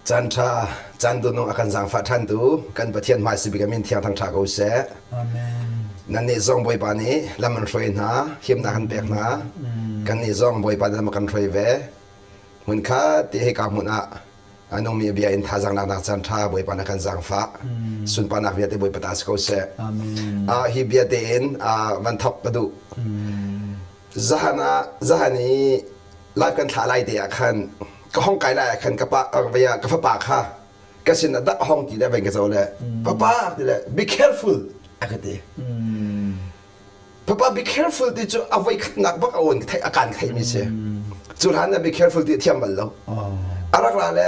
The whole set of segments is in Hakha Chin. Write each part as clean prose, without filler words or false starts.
Caan ṭha, caan dunung a kan zaangfah ṭhantu kan Pathian hmai sibik a min thiang thangṭha ko seh. Amen. Nannih zong Bawipa nih lam an hruai hna, himnak an pek hna. Kannih zong Bawipa nih lam a kan hruai ve. Hmunkhat ti hika hmun ah a nungmi bia in thazaang laknak caan ṭha Bawipa na kan zaangfah. Sunparnak vialte Bawipa ta si ko seh. Amen. Ah, hi bia tein ah, van thok ka duh. Zahan ah zahan i live kan thlah lai te ah khan ka hong kai lai ah khan ka pa ka fapa kha ka sin ah dak hong ti le ven ka zo le papa ti le be careful a ka ti. Papa be careful ti cu a voi khatnak bak a on thei a kan thei mi si. Cu hlan na be careful ti thiam bal lo. A rak la le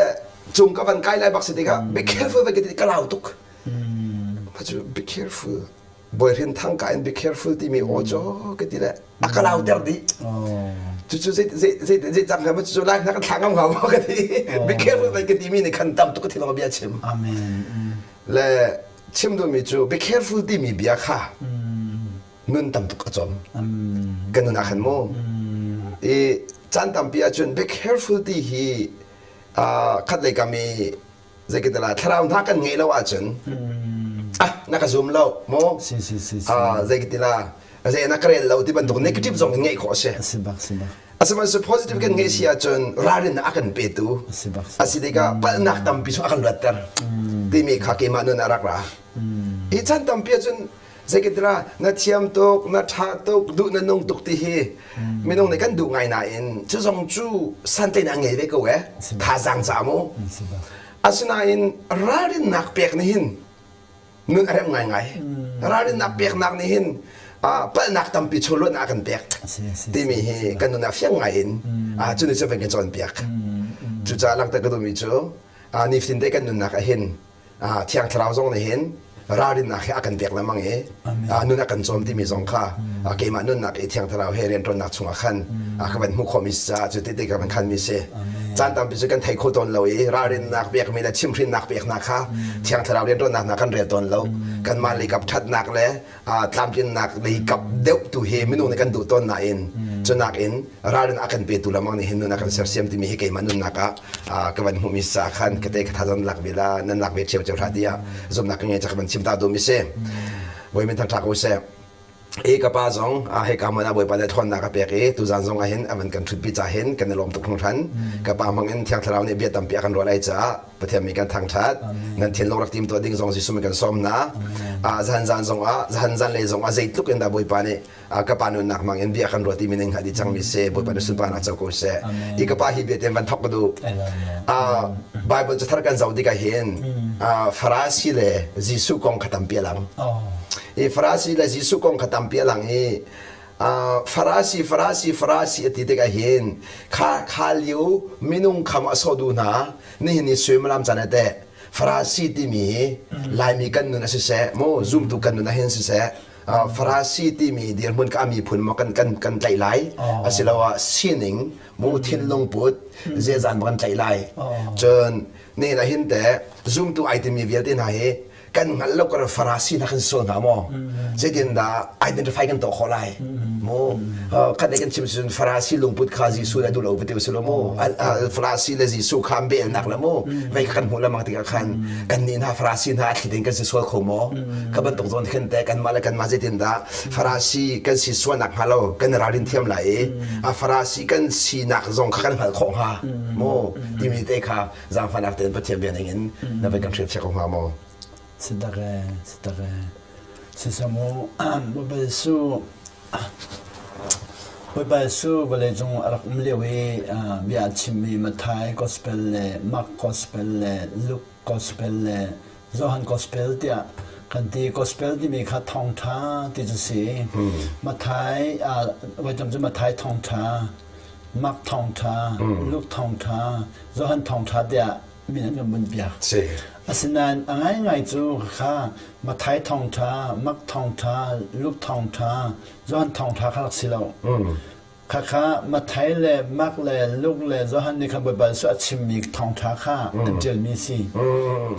cung ka van kai lai bak si tikah be careful vai ka ti ka lau tuk. Cu be careful Bawi Hrin Thang ka in be careful timi aw cu ka ti le a ka lauter dih. Cucu zei zei zei zei cang hnga cucu lai hna kan thla ngam hnga maw ka ti. Be careful vai ka timi nih khan tam tuk ka thilong bia chim. Amen. Le chim duhmi cu be careful timi bia kha nun tam tuk a cawm. Kan nun ah khan mu. I caan tampi ahcun be careful ti hi khat lei kam i Zeikatala thlarau hna kan ngeih lo ahcun ah na ka zum lo maw si si si si zeikatila zei na ka rel lo ti bantuk negative zong in ngeih khawh a si a si bak si bak asihmanhsehlaw positive kan ngeih si ahcun ralrin a kan petu a si bak a si tikah palhnak tampi chung a kan luatter timi kha keimah nun a rak ra hi chan tampi ahcun Zeikatira na thiam tuk, na ṭha tuk, duh na nung tuk ti hi minung nih kan duh ngai nain cu zong cu santlainak a ngei ve ko eh thazaang ca mu. Asinain ralrinnak pek nih hin nun a remh ngaingai. Ralrinnak peknak nih hin palhnak tampi chawlluatnak a kan pek timi hi kan nun ah fiang ngai in cu nih cun kan cawnpiak. Cucaah langhter ka duhmi cu nifatin te kan nunnak ah hin Thiang Thlarau zong nih hin ralrinnak hi a kan pek lengmang i nun a kan cawm timi zong kha keimah nunnak i Thiang Thlarau he rianṭuannak chungah khan ka van hmuh khawhmi si caah cu ti ka van khanmi si. Caan tampi cu kan thei kho tawn lo i ralrinnak pekmi le chimhrinnak peknak kha Thiang Thlarau rianṭuannak hna kan rel tawn lo. Kanmah leikap ṭhatnak le tlamtlinnak leikap deuh tu hi minung nih kan duh tawn nain cunak in ralrin a kan petu lamang nih hin nun a kan sersiam timi hi keimah nunnak ah ka van hmuhmi sa khan ka te ka thazang lak ve la nan lak ve ṭheu ṭheu hlah tiah zumnak ka ngei ca ka van chim ta dum i si voi min thangṭha ko seh i ka pa zong hika hmun ah Bawipa nih ṭhawnnak a pek i tuzan zong ah hin a van kan ṭhutpi ca hin kan i lawm tuk hringhran ka pa hmang in Thiang Thlarau nih bia tampi a kan ruah lai caah Pathian mi kan thangṭhat nan thinlung rak tim tuah ding zong Jesuh min kan sawm hna zan zan zong ah zan zan lei zong ah zeitluk in dah Bawipa nih ka pa nunnak hmang in bia kan ruah timi ning hngalh cangmi si Bawipa nih sunparnak co ko seh i ka pa hi bia ten van thok ka duh Bible cathar kan zoh tikah hin Farasi le Jesuh kong kha tampi a lang i Farasi le Jesuh kong kha tampi a lang i Farasi Farasi Farasi a ti tikah hin kha kha lio minung kham a sawh duh hna nihin ni suimilam caan ah teh Farasi timi hi Laimi kan nun a siseh mu zumtu kan nun ah hin siseh Farasi timi dirhmun ka miphun maw kan kan kan tlaih lai asiloah sining mu thinlung put zezan maw kan tlaih lai cun nihin ah hin teh zumtu ai timi vialte hna hi kan hngalh lo kan farasi hna kan sual hna maw zeitin dah identify kan tuah khawh lai mu khat kan chim cun farasi lungput kha Jesuh le duh lo pete usilo mu farasi le Jesuh kha belnak le mu vei kan hmuh lamang tikah khan kan nih hna farasi hna a thli ding kan si sual kho maw kha bantuk zawn khin te kan mah le kan mah zeitin dah farasi kan si sualnak hnga lo kan ralrin thiam lai i a farasi kan sinak zong kha kan hngalh khawh hnga mu timi te kha zaangfahnak tein Pathian bia ning in na van kan hrilhfiah ko hnga maw? Si tak e, si tak e. Sisamu, Bawipa Jesuh Bawipa Jesuh vawleicung a rak um lio i bia a chimmi Matthai Gospel le Mark Gospel le Luke Gospel le Johan Gospel tiah kan ti. Gospel timi kha thawngṭha ti cu si. Matthai, voi tam cu Matthai thawngṭha, Mark thawngṭha, Luke thawngṭha, Johan thawngṭha tiah min an kan bunpiak. Si. Asinain a ngaingai cu kha Matthai thawngṭha, Mark thawngṭha, Luke thawngṭha, Johan thawngṭha kha rak si lo. Khakha Matthai le Mark le Luke le Johan nih khan Bawipa Jesuh a chimmi thawngṭha kha an ṭialmi a si.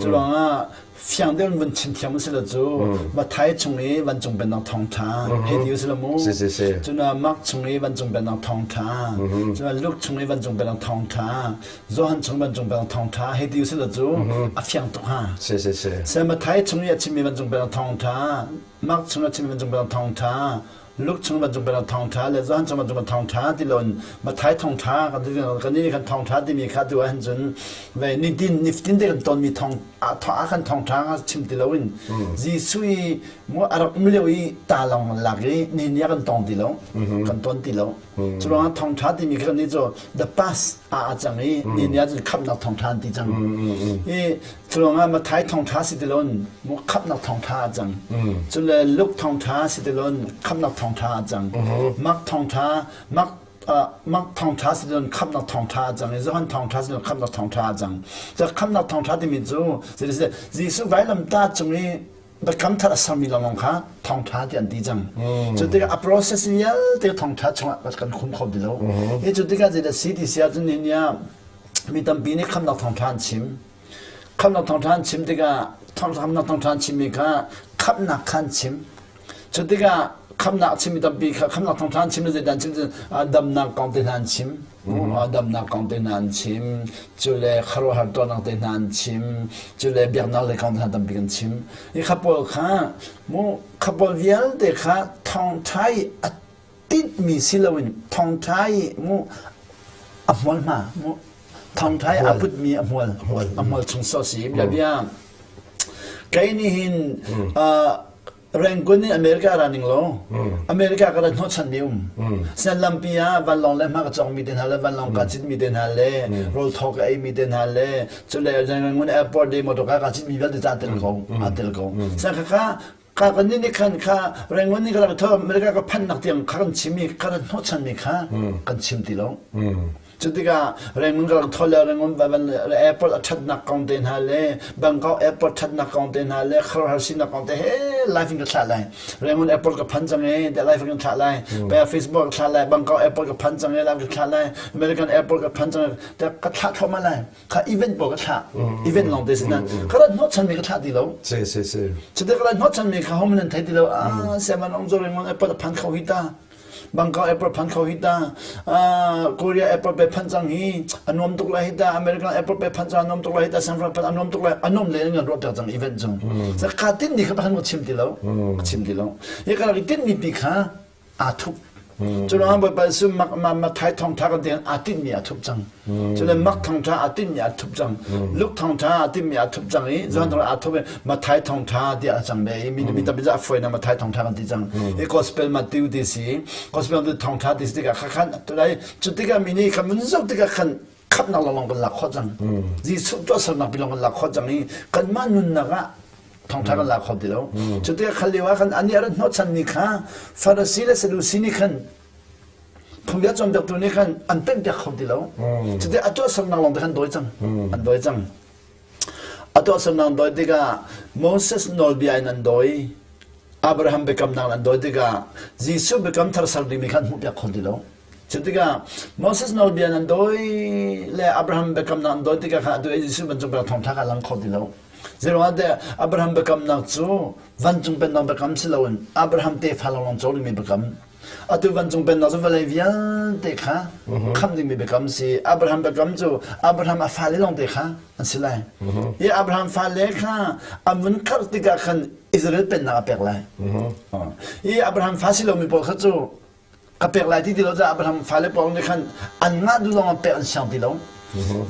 Cu ruangah fiang deuh in vun chim thiam usih law cu Matthai chung i vancung pennak thawngṭha hei ti usih law mu. Cun Mark chung i vancung pennak thawngṭha, cun Luke chung i vancung pennak thawngṭha, Johan chung vancung pennak thawngṭha hei ti usih law cu a fiang tuk hnga. Se Matthai chung i a chimmi vancung pennak thawngṭha, Mark chung a chimmi vancung pennak thawngṭha, Luke chung bantuk bantuk thawngṭha le Johan chung bantuk thawngṭha ti loin Matthai thawngṭha kan ti kan nih kan thawngṭha timi kha tu ahhin cun ve nitin nifatin te kan tonmi thawng a kan thawngṭha kha chim ti loin Jesuh i mu a rak um lio i ta lawng lak i ni ni kan tong ti lo kan ton ti lo cu ruangah thawngṭha timi kha kan nih cu the past ah a cang i ni ni ah cun khamhnak thawngṭha an ti cang i Curuangah Matthai thawngṭha si ti loin khamhnak thawngṭha a cang. Cun le Luke thawngṭha si ti loin khamhnak thawngṭha a cang. Mark thawngṭha Mark Mark thawngṭha si ti loin khamhnak thawngṭha a cang i Johan thawngṭha si loin khamhnak thawngṭha a cang. Cu khamhnak thawngṭha timi cu Jesuh vailamtah cung i biakam thar a sermi lawnglawng kha thawngṭha ti an ti cang. Cu tikah a process vialte thawngṭha chungah kan khum kho ti lo. Hi cu tikah zeidah si ti si ahcun nihin ah mi tampi nih khamhnak thawngṭha an chim. Khamhnak thawngṭha an chim tikah khamhnak thawngṭha an chimmi kha khamhnak kha an chim. Cu tikah khamhnak a chimmi tampi kha khamhnak thawngṭha an chim le zeidah an chim damnak kong te hna an chim. Damnak kong te hna an chim. Cu le khuaruahhar tuahnak te hna an chim. Cu le biaknak lei kong te hna tampi kan chim. Hi kha pawl kha mu kha pawl vialte kha thawngṭha i a tinhmi si loin thawngṭha i mu a hmual hma mu thawngṭha i a putmi a hmual a hmual chung sawh si bia bia kei nih hin Rangoon in America ra ning law America ka rat hnawhchan mi um sian lampi ah vanlawng le hma ka cawng mi te hna le vanlawng ka cit mi te hna le rawl thaw ka ei mi te hna le cule Rangoon airport de motor ka ka cit mi vialte ca tel ko a tel ko sian kha Ka kan nih khan kha Rangoon nih ka rak tho America ka phannak tiang kha kan chim i ka rat hnawhchanmi kha kan chim ti lo. Cu tikah Rangoon ka rak tho le Rangoon airport a ṭhatnak kong te hna le Bangkok airport ṭhatnak kong te hna le khuaruahhar sinak kong te he live in ka thlah lai. Rangoon airport ka phan cang e te live in ka thlah lai. Pa Facebook ka thlah lai. Bangkok airport ka phan cang e live ka thlah lai. American airport ka phan cang e te ka thlah thluahmah lai. Kha event pawl ka thlah event lawng te si nan ka rat hnawhchan mi ka thlah ti lo si si si cuti ka rat hnawhchan mi kha homan nan thei ti lo ah seven ong zo ring airport a phan kho hi ta Bangkok airport phan kho hi ta Korea airport pe phan cang hi a nuam tuk lai hi ta American airport pe phan cang a nuam tuk lai hi ta San Francisco a nuam tuk lai a nuam le ngan ruat cang event cung ka tin ni kha pakhan ko chim ti lo chim ti lo hi ka rak tin mi pi kha aa thup. Cu ruangah Bawipa Jesuh mak ma Matthai thawngṭha kan ti aa tinhmi aa thup cang. Cule Mark thawngṭha aa tinhmi aa thup cang. Luke thawngṭha aa tinhmi aa thup cang i John thawngṭha aa thup i Matthai thawngṭha tiah a cang ve i mi mi tampi cu a fawinak Matthai thawngṭha kan ti cang. I Gospel Matthew ti si. Gospel Matthew thawngṭha ti si tikah kha khan tulai cu tikah mi nih kha mun zoh tikah khan khamhnak lawnglawng kan lak khawh cang. Jesuh tuahsernak pi lawng kan lak khawh cang i kanmah nunnak ah thawngṭha kan lak kho ti lo. Cu tikah kha lio ah khan anih a rat hnawhchanmi kha Farasi le Sadusi nih khan phungbia cawnpiaktu nih khan an pemhpiak kho ti lo. Cu tikah a tuahsernak lawng te khan dawi cang. An dawi cang. A tuahsernak dawi tikah Moses nawlbia in an dawi. Abraham biakamnak an dawi tikah Jesuh biakam thar ser dingmi khan hmuhpiak kho ti lo. Cu tikah Moses nawlbia nan dawi le Abraham biakamnak an dawi tikah kha atu Jesuh bantuk bel thawngṭha kha lang kho ti lo. Zeiruangah tiah Abraham biakamnak cu vancung pennak biakam si loin Abraham tefa lawnglawng co dingmi biakam. Atu vancung pennak cu vawlei vialte kha khamh dingmi biakam si. Abraham biakam cu Abraham a fale lawngte kha an si lai. Hi Abraham fale kha an vun karh tikah khan Israel pennak a pek lai. Hi Abraham fa si lomi pawl kha cu ka pek lai ti ti lo caah Abraham fale pawl nih khan anmah duh zong pek an siang ti lo.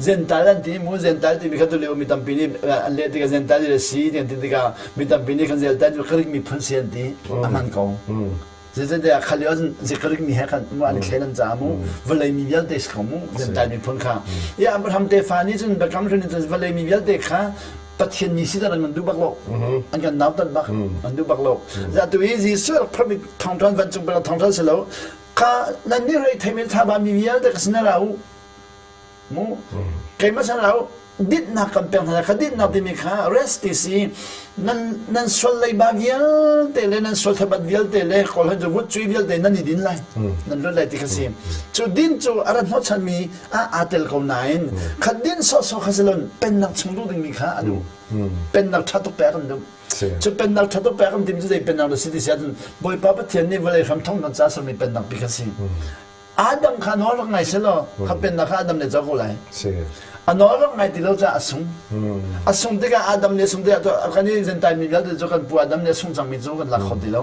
Zentail an ti mu Zentail timi kha tulio mi tampi nih an leh tikah Zentail le si ti an ti tikah mi tampi nih khan Zentail cu Greek miphun si an ti a hman ko. Zeicahtiah kha lio ahcun Greek mi he khan mu an i thlen an caah mu vawlei mi vialte si ko mu Zentail miphun kha. I Abraham tefa nih cun biakam hlun nih cun vawlei mi vialte kha Pathian mi siter an kan duh bak lo. An kan nautat bak. An duh bak lo. Za tu i Jesuh rak phormi thawngṭhan vancung bel thawngṭhan si lo. Kha nan nih rei theimi thaba mi vialte ka sin ra u. Mu. Keimah sin ra u. Dinhnak kan pek hna lai. Kha dinhnak timi kha rest ti si nan nan sual leiba vialte le nan sual thabat vialte le kawlhan cu vutcui vialte nan i din lai. Nan luat lai ti kha si. Cu din cu a rat hnawhchanmi ah aa tel ko nain kha din sawhsawh kha si lon pennak chung duh dingmi kha a duh. Pennak ṭha tuk pek an duh. Cu pennak ṭha tuk pek an tim cu zei pennak dah si ti si ahcun Bawipa Pathian nih vawlei hram thong ca sermi pennak pi kha si. Adam kha nawl rak ngai selaw kha pennak kha Adam nih a co ko lai. A nawl rak ngai ti lo caah a sung. A sung tikah Adam nih a sung tikah kan i Gentile mi vialte cu kan pu Adam nih a sung cangmi cu kan lak kho ti lo.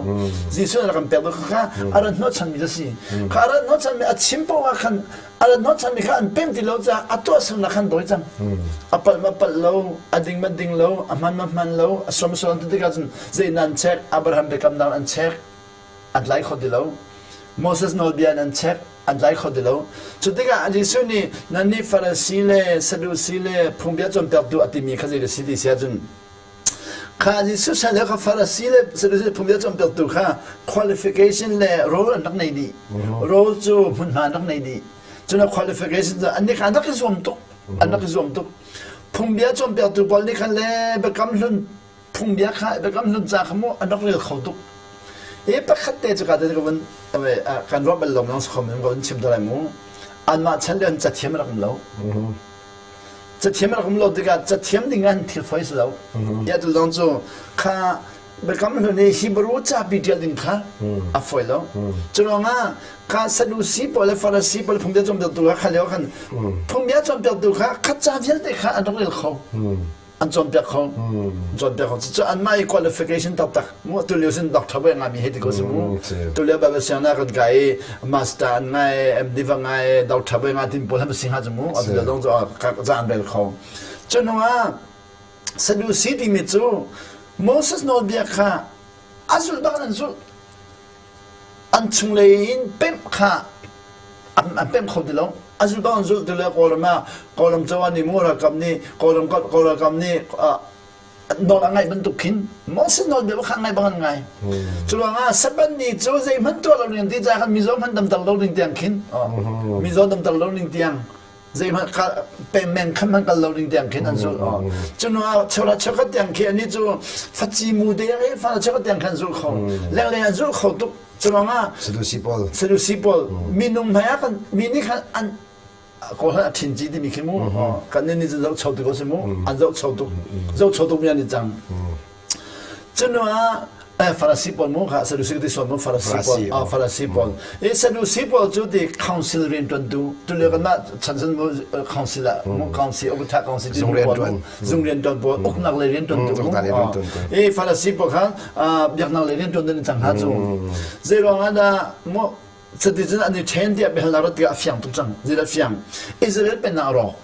Jesuh nih a kan pek deuh kha a rat hnawhchanmi cu si. Kha a rat hnawhchanmi a chim paoh ah khan a rat hnawhchanmi kha an pem ti lo caah a tuahsernak khan dawi cang. A palh ma palh lo, a ding ma ding lo, a hman ma hman lo, a suam sual ti tikah cun zei nan check, Abraham biakamnak an check, an tlai kho ti lo. Moses nawlbia in an check, an tlai kho ti lo. Cu tikah Jesuh nih nannih Farasi le Sadusi le phungbia cawnpiaktu a timi kha zei a si ti si ahcun kha Jesuh chan lio kha Farasi le Sadusi phungbia cawnpiaktu kha qualification le role an rak nei dih. Role cu hmunhma an rak nei dih. Cun a qualification cu an nih kha an rak i zuam tuk. An rak i zuam tuk. Phungbia cawnpiaktu pawl nih khan le biakam hlun phungbia kha biakam hlun ca kha mu an rak rel kho tuk i pakhat te cu ka te ka vun kan ruah bal lo nang khom in ka vun chim to lai mu anmah chan le an cathiam rak um lo cathiam rak um lo tikah cathiam ding an thil foi si lo ya tu zong cu kha biakam hlun i Hebrew ca pi tial ding kha a foi lo cu ruangah kha Sadusi pawl le Farasi pawl phungbia cawnpiaktu kha kha lio khan phungbia cawnpiaktu kha kha ca vialte kha an rak rel kho an cawnpiak kho cawnpiak kho cu anmah i qualification taktak mu tu lio sin doctor bai ngami he ti ko si mu tu lio Bible siangna kan kai i master an ngai MD va ngai doctor bai nga tin pawl ham sing ha cu mu atu lio dong cu za an rel kho cu hnu ah Sadusi timi cu Moses nawlbia kha a zulh bak an zulh an chunglei in pemh kha an pemh kho ti lo a zulh bang an zulh ti lo Kawlram ah Kawlram cozah nih mu ralkap nih Kawlram Kawlram nih nawl a ngaih bantuk khin Moses nawlbia kha ngai bang an ngai cu ruangah Sabbath ni cu zeihmanh tuah lo ding ti caah khan mizaw hmanh damter lo ding tiang khin mizaw damter lo ding tiang zeihmanh peng khan hmanh kal lo ding tiang khin an zulh cu hnu ah cheuhra cheukhat tiang khi ani cu faci mu te yang i fa cheukhat tiang khan zulh kho lenglei an zulh kho tuk cu ruangah Sadusi pawl Sadusi pawl minung hmai ah kan mi nih khan an kawl a thin ci timi khi mu kan nih nih zoh cho tuk si mu an zoh cho tuk zoh cho tuk mi an i cang Cu hnu ah Farasi pawl mu kha Sadusi ti sawn mu Farasi pawl ah Farasi pawl i Sadusi pawl cu ti council rian ṭuantu tulio kanmah chan mu council ah mu council ukutha council ti pawl mu zung rian ṭuan pawl uknak lei rian ṭuantu mu i Farasi pawl kha biaknak lei rian ṭuan an cang hna cu zei ruang ah dah mu cuticun an i ṭhen tiah biahalnak rat tikah a fiang tuk cang zeidah fiang Israel pennak a rawk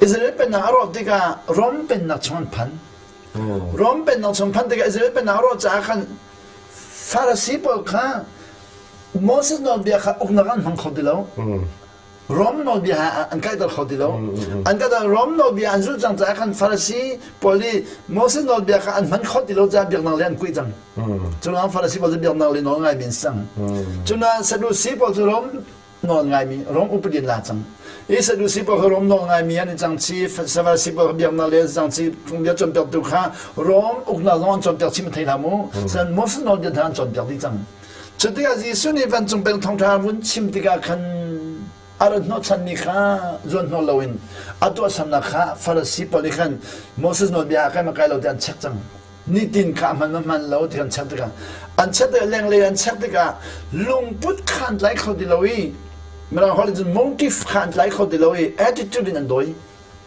Israel pennak a rawh tikah Rom pennak chung an phan. Rom pennak chung phan tikah Israel pennak a rawh caah khan Farasi pawl kha Moses nawlbia kha uknak an hmang kho ti lo. Rom nawlbia ha an kaiter kho ti lo. An kaiter Rom nawlbia an zulh cang caah khan Farasi pawl nih Moses nawlbia kha an hman kho ti lo caah biaknak le an kuih cang. Cunak Farasi pawl cu biaknak le nawl ngai men sang. Cunak Sadusi pawl cu Rom nawl ngaimi Rom upadi an la cang. I Sadusi pawl kha Rom nawl ngaimi an i cang chi, Farasi pawl kha biaknak le an cang chi, phungbia cawnpiaktu kha Rom uknak zong an cawnpiak chim thei hlah mu. San Moses nawlbia hna an cawnpiak dih cang. Cu tikah Jesuh nih vancung peng thawngṭha vun chim tikah khan a rat hnawhchanmi kha zuan hnawh loin a tuahsernak kha Farasi pawl nih khan Moses nawlbia ah kai ma kai lo ti an check cang. Nitin kha hman ma hman lo ti kan check tikah an check tikah lenglei an check tikah lungput kha an tlai kho ti lo i mirang holh in cun motive kha an tlai kho ti lo i attitude in an dawi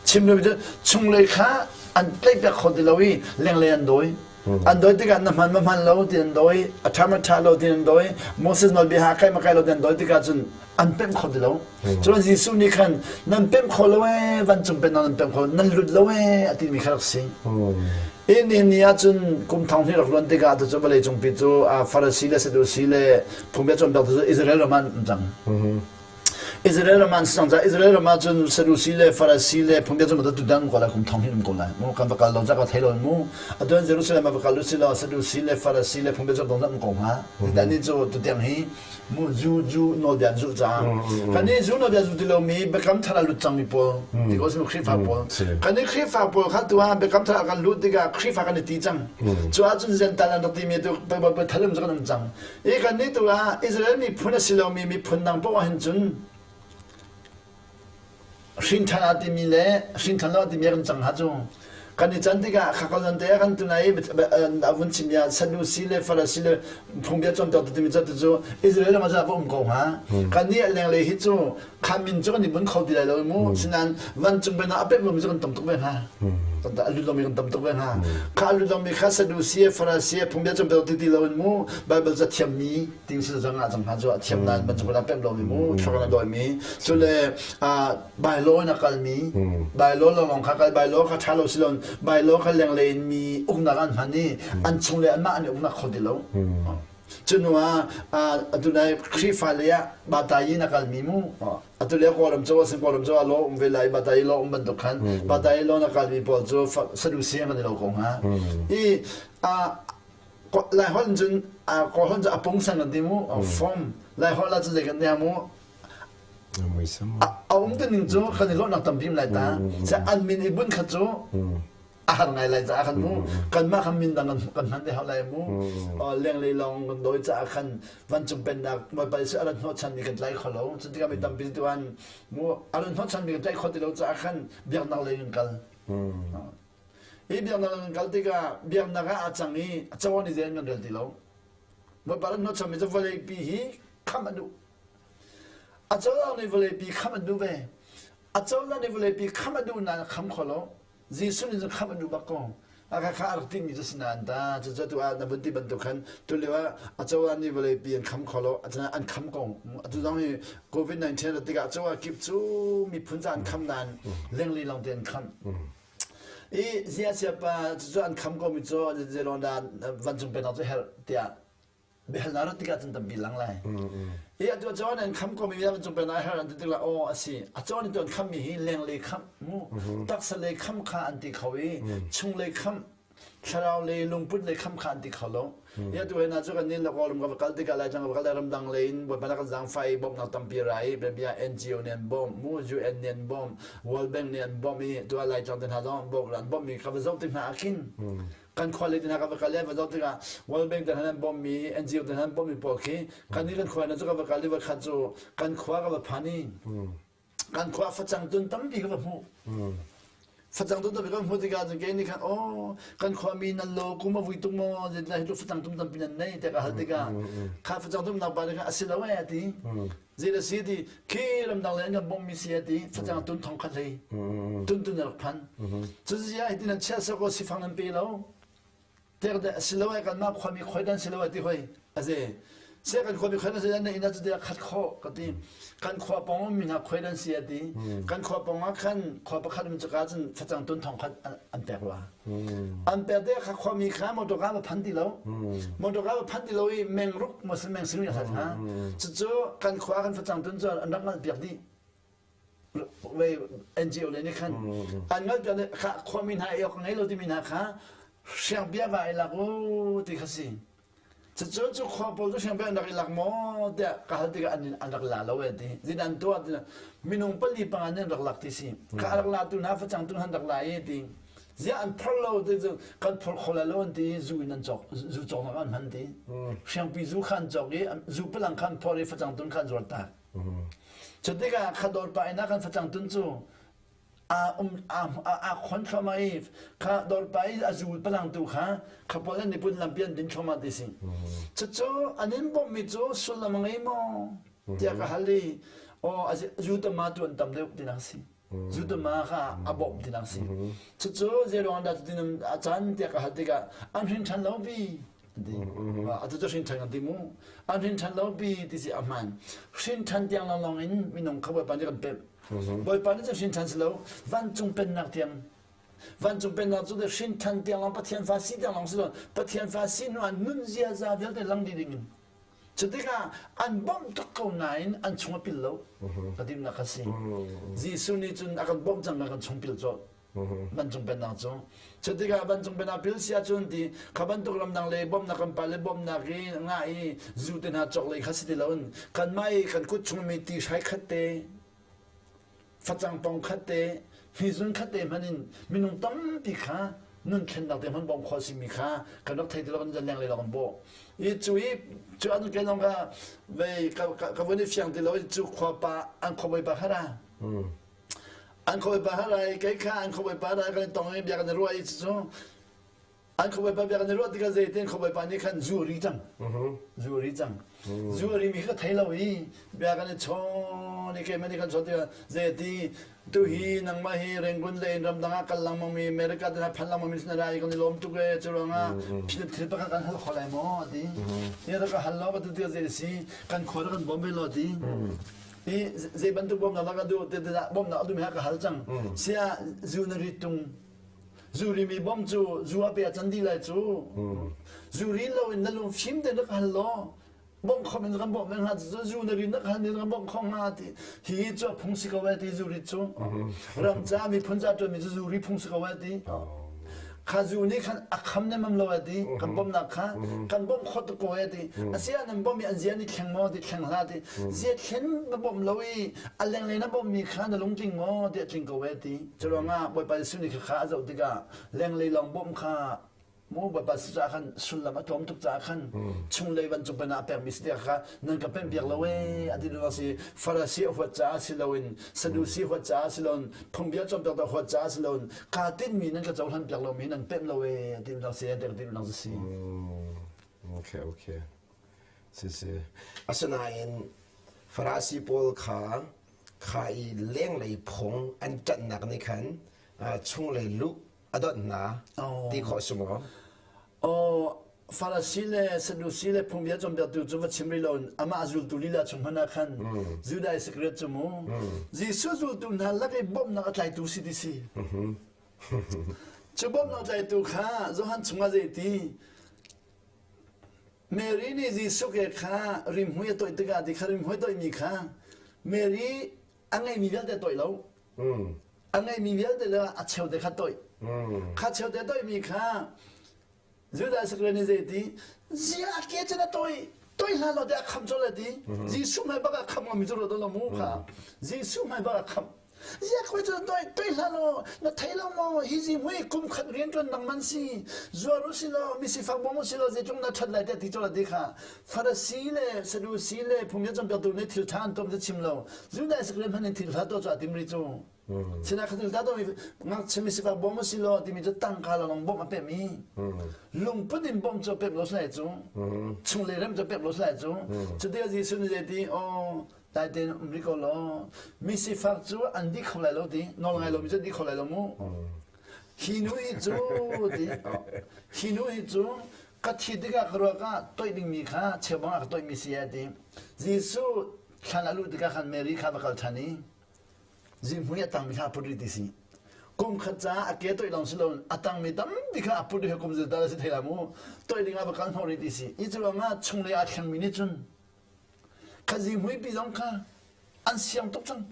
chim lo cu chunglei kha an tlaihpiak kho ti lo i lenglei an dawi an dawi tikah na hman ma hman lo ti an dawi a ṭha ma ṭha lo ti an dawi Moses nawlbia ha kai ma kai lo ti an dawi tikah cun an pemh kho ti lo cun Jesuh nih khan nan pemh kho lo ee vancung pennak nan pemh kho nan lut lo ee a timi kha rak si i ni ni ah cun kum thong hnih rak luan tikah tu cu vawlei cungpi cu Farasi le Sadusi le phungbia cawnpiaktu cu Israel ram ah an cang. Israel ram an sang ca Israel ram ah cun Sadusi le Farasi le phungbia cu tu dang ko lai kum thong hin um ko lai mu kan va kal lo ca ka thei lo mu atuan Jerusalem ah va kal u si law Sadusi le Farasi le phungbia cu dong um ko hnga dan ni cu tutiang hi mu zu zu nawlbia an zulh caah kan nih zu nawlbia zu ti lomi biakam thar a lut cangmi pawl ti ko simi Khrihfa pawl kan nih Khrihfa pawl kha tu ah biakam thar ah kan lut tikah Khrihfa kan i ti cang cu ahcun Gentile an rak timi tu thalum cu kan um cang i kan nih tu ah Israel miphun a si lomi miphun dang paoh ah hin cun Hrinṭhan aa timi le hrinṭhan lo a timi kan cang hna cu kan i can tikah kha ka zan te kan tuna i a vun chim ya Sadusi le Farasi le phungbia cawnpiak timi cu cu Israel ram ah va um ko hnga kan nih lenglei hi cu kha min cu kan i bun kho ti lai lo mu sinain vancung ben ah a pek lomi cu kan tam tuk ve hnga a lut lomi kan tam tuk ve hnga kha a lut lomi kha Sadusi Farasi phungbia cawnpiak ti ti lo in mu Bible ca thiammi ting si zong ah cang hna cu a thiam nain bantuk in a pemh lomi mu thluak in a dawimi cu le bylaw in a kalmi bylaw lawng kha kal bylaw kha ṭha lo si lo bylaw kha lenglei in mi uknak an hman i an chung le anmah an i uknak kho ti lo cu hnu ah atu nai Khrihfa lei ah batayi in a kalmi mu atu le Kawlram cu sin Kawlram cu a law um ve lai batayi law um bantuk khan batayi law na kalmi pawl cu Sadusi an i lo ko hnga i Laiholh cun Kawlholh cu a pungsan kan ti mu form Laiholh ah cun zei kan ti mu a um tu ning cu kan i lawhnak tampi lai ta an min i bunh khat cu a har ngai lai caah khan mu kanmah khan min dang kan hman te hau lai mu lenglei lawng kan dawi caah khan vancung pennak Bawipa Jesuh a rat hnawhchan mi kan tlai kho lo cu tikah mi tampi tuan mu a rat hnawhchan mi kan tlai kho ti lo caah khan biaknak lei kan kal Hi biaknak kan kal tikah biaknak ah a cang i a cawn i zen kan rel ti lo. Bawipa nih hnawhchanmi cu vawleipi hi khamh a duh. A cozah nih vawleipi khamh an duh ve. A cozah nih vawleipi khamh a duh nain a kham kho lo. Jesuh nih cun khamh a duh bak ko. A kha kha a rak timmi cu si nain ta cucu tu ah na vun ti bantuk khan tulio ah a cozah nih vawleipi an kham kho lo. Asinain an kham ko. Atu zong hi COVID-19 rat tikah cozah kip cu miphun ca an kham nain lenglei lawng te an kham. I ziasiapa cucu an kham komi cu zeilawng dah vancung pennak cu herh tiah biahalnak rat tikah cun tampi lang lai. I atu a cawn an kham komi vancung pennak herh an ti tikah aw a si. A cawn in an khammi hi lenglei khamh mu taksa lei kham kha an ti kho i chunglei khamh thlarau lei lungput lei kham kha an ti kho lo. Ya tu hena cu kan nin Kawlram ka va kal tikah Laitlang ka va kal lai ramdang lei in Bawipa na kan zaangfah i bawmhnak tampi ra i bia NGO nih an bawmh mu UN nih an bawmh World Bank nih an bawmh i tu ah Laitlang te hna zong bawmh an bawmh mi ka va zoh tik hna ah khin kan khua lei te hna ka va kal i va zoh tikah World Bank te hna an bawmh mi NGO te hna an bawmh mi pawl khi kan nih kan khua na cu ka va kal i va khat cu kan khua ka va phan i kan khua facang tun tampi ka va hmuh facang tun tampi ka hmuh tikah cun kei nih khan aw kan khua mi nan lo kum a vui tuk maw zeitindah hi facang tum tampi nan nei tiah ka hal tikah kha facang tum nak pa nih khan a si lo eh a ti zei a si ti khi ramdang le an kan bawmh mi si a ti facang tun thong khat hlei tun tun a rak phan cu zia hi ti nan chia sok sifang nan pe lo Tek de asiloah kanmah khuami khoi dan si lo ti hoi aze se kan khuami khoi dan si na inn ah cu khat kho ka ti kan khua pong mi hna khoi dan si ati kan khua pong ah khan khua pakhat um chaka cun facang tun thong khat an pek rua an pek te kha khuami kha motor ka ba phan ti lo motor ka ba phan ti lo i meng ruk mo se meng sing khat ha cucu kan khua kan facang tun cu an rak ngal piak dih NGO le nih khan an ngal piak kha khuami hna ei awk ngei lo timi hna kha hriangbia va i lak u ti kha si cucu cu khua pawl cu hriangbia an rak i lak maw tiah ka hal tikah an an rak la lo e ti zin an tuah ti minung pali panga nih an rak lak ti si kha a rak la tu hna facang tu hna an rak la i ti ziah an phor lo ti cu kan phor kho lai lo an ti zu in an cawk zu cawknak an hman ti hriangpi zu kha an cawk i zu palang kha an phor i facang tun kha an zuar tak Cu tikah khadawr pa inn ah kan facang tun cu aa um aa khon thluahmah i kha dawrpa i a zul palang tu kha khapawl an i pun lampi an din thluahmah ti si. Cucu an in bawmhmi cu sullam a ngei maw tiah ka hal i aw zutama tu an tam deuh tinak a si. Zutama kha a bawmh tinak a si. Cucu zeiruang dah cutin a can tiah ka hal tikah an hrin ṭhan lo pi an ti. Atu cu hrin ṭhan kan ti mu. An hrin ṭhan lo pi ti si a hmaan. Hrin ṭhan tiang lawnglawng in minung kha Bawipa nih kan pemh. Bawipa nih cun hrin ṭhan si lo, vancung pennak tiang vancung pennak cu hrin ṭhan tiang lawng Pathian fa si tiang lawng si lo, Pathian fa si hnu ah nun ziaza vialte lang dih ding in. Cu tikah an bawmh tuk ko nain an chung a pil lo. Ka timnak a si. Jesuh nih cun a kan bawmh cang kan chung pil colh. Vancung pennak cu. Cu tikah vancung pennak pil si ahcun ti kha bantuk ramdang le bawmhnak kan pa le bawmhnak i ngah i zu te hna cawk lei kha si ti loin kanmah i kan kut chungmi ti hrai khat te facang pong khat te hmizun khat te hmanh in minung tampi kha nun thlennak te hmanh bawm khawh simi kha kan rak thei ti lo kan leng le kan bawh i cu i cu an ke zong ka vei ka ka vun i fiang ti lo cu khua pa an khuabawi pa kha ra an khuabawi pa kha ra i kei kha an khuabawi pa ra kan tong i bia kan i ruah i cu An khuabawipa bia kan i ruah tikah zeitin khuabawipa nih khan zu a ri cang. Zu a ri cang. Zu a rimi kha thei lo i bia kan i chawn i keimah nih kan chawn tikah zeiti tu hi nangmah hi Rangoon le in ramdang ah kal lengmang mi America te phan lengmang mi sin ra i kan i lawm tuk e cu ruangah thil thil pakhat kan hal kho lai maw a ti. Hi rak ka hal lo ka tu tiah zei si kan khua rak kan bawm ve law ti. I zei bantuk bawmnak dah ka duh ti bawmnak a duhmi ha ka hal cang. Sia zu na ri tung Zurimi bom cu zu a pe a can dih lai cu. Zuri lo in na lung fim te na ka hal law bawmh khom in kan bawmh hnga cu zu na rin na ka hal ni kan bawmh kho hnga ti hi cu a phung si ko ai ti zuri cu ram ca miphun ca ṭuanmi cu zuri phung si ko ai ti kha zu nih khan a kham nemam lo ai ti kan bawmhnak kha kan bawmh khawt tuk ko ai ti asia nan bawmh i an zia ni thleng maw ti thleng hlah ti zia thlen na bawmh lo i a lenglei na bawmhmi kha na lungtling maw ti a tling ko ai ti Curuangah Bawipa Jesuh nih khakha a zoh tikah lenglei lawng bawmh kha mu Bawipa Jesuh caah khan sullam a tlawm tuk caah khan chunglei vancung pen ah a pekmi si tikah kha nan ka pemh piak lo ee a ti duhnak si Farasi a huat caah si loin Sadusi huat caah si loin phungbia cawnpiaktu a huat caah si loin kaa tinhmi nan ka cohlan piak lomi nan pemh lo ee a ti duhnak si a ti duhnak si. Okay okay. Si si. Asinain Farasi pawl kha kha i lenglei phung an ṭanhnak nih khan chunglei luh a donh hna ti khawh si maw? Aw, Farasi le Sadusi le phungbia cawnpiaktu cu va chim rih lo in amah zultu lila chung hmanh ah khan Judah Iscariot cu mu Jesuh zultu hna lak i bawmhnak a tlaitu si ti si. Cu bawmhnak tlaitu kha Johan chungah zei ti Mary nih Jesuh ke kha rimhmui a toih tikah ti kha rimhmui toihmi kha Mary a ngeihmi vialte a toih lo. A ngeihmi vialte le a cheute kha toih. Kha cheute toihmi kha Judah Iscariot nih zei ti zia a ke cun a toih toih hlah law tiah a kham colh ti Jesuh hmai bak ah kham ngami cu ruat lo mu kha Jesuh hmai bak ah kham Ziak cu toi toi hlah law na thei lo maw hi zihmui kum khat rianṭuan dang man si zuar u si law mi sifak bawm u si law zeitluk na ṭhat lai tiah ti colh ti kha Farasi le Sadusi le phungbia cawnpiaktu nih thil ṭha an tuam cu chim lo Judah Iscariot hmanh in thil ṭha tuah cu a tim rih cu sinah kha thil ṭha tuah mi ngakchia mi sifak bawm u si law timi cu tangka lawng bawmh a pemh i lungput in bawmh cu a pemh lo si lai cu chunglei rem cu a pemh lo si lai cu cuti Jesuh nih zeiti aw Dai tein um rih ko law mi sifak cu an dih kho lai lo ti nawl ngai lomi cu an dih kho lai lo mu hi nu hi cu ti hi nu hi cu ka thi tikah ka ruak ah toih dingmi kha cheubang ah ka toihmi si ai ti Jesuh thlan a luh tikah khan Mary kha va kal ṭhan i zihmui a tangmi kha a put rih ti si kum khat caah a ke toih lawng si lo a tangmi tampi kha a put rih kum zil tal a si thei la mu toih ding ah va kal hnawh rih ti si i cu ruangah chunglei aa thlengmi nih cun Kha zihmuipi zong kha an siang tuk cang.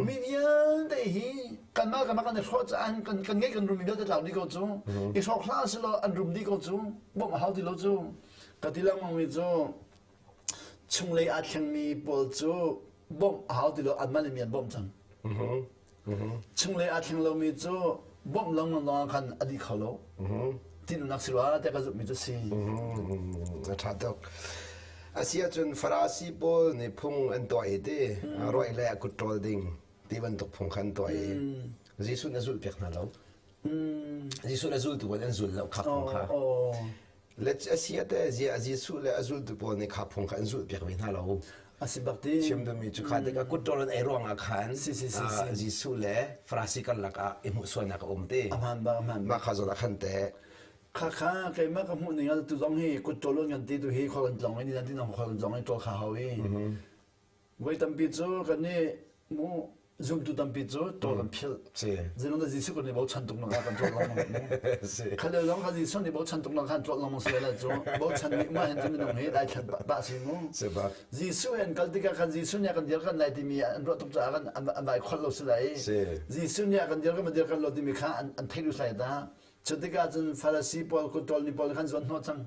Mi vialte hi kanmah kanmah kan i hrawh caah kan kan ngeih kan rum mi vialte tlau dih ko cu. I hrawk hlah selaw an rum dih ko cu. Bawmh a hau ti lo cu. Ka ti lengmang mi cu chunglei aa thlengmi pawl cu bawmh a hau ti lo anmah le mi an bawmh cang. Chunglei aa thleng lomi cu bawmh lengmang lawngah khan a dih kho lo. Tinnak si rua tiah ka zumhmi cu si. A ṭha tuk. A si ahcun Farasi pawl nih phung an tuah i ti ruaih le a kut ṭawl ding ti bantuk phung kha an tuah i Jesuh nih a zulhpiak hna lo. Jesuh le zultu pawl an zul lo kha phung kha. Le a si ah teh ziah Jesuh le a zultu pawl nih kha phung kha an zulhpiak ve hna lo. A si bak ti. Chim duhmi cu kha tikah kut ṭawl an ei ruangah khan Si si si si. Jesuh le Farasi karlak ah i hmuhsualnak a um ti. A hmaan bak a hmaan Mah kha zawn ah khan teh Kha kha keimah ka hmuh ning ah tu zong hi kut ṭawl an kan ti tu hi khual kan tlong i ni ti nang khual kan tlong i ṭawl kha hau i. Voi tampi cu kan nih mu. Zumtu tampi cu ṭawl an philh. Zeilong dah Jesuh kan i bochan tuk nak ah kan ṭawl lengmang mu. Kha lio zong kha Jesuh nih bochan tuk nak khan ṭawl lengmang si lai cu. Bochan nih mah hin cu minung hi dai thlan pah si mu. Jesuh he an kal tikah khan Jesuh nih a kan dirkanh lai timi an ruah tuk caah kan an vai kholh lo si lai. Jesuh nih a kan dirkanh ma dirkanh lo timi kha an theih lu sai ta. Cu tikah cun Farasi pawl kut ṭawl mi pawl khan zuan hnawh cang.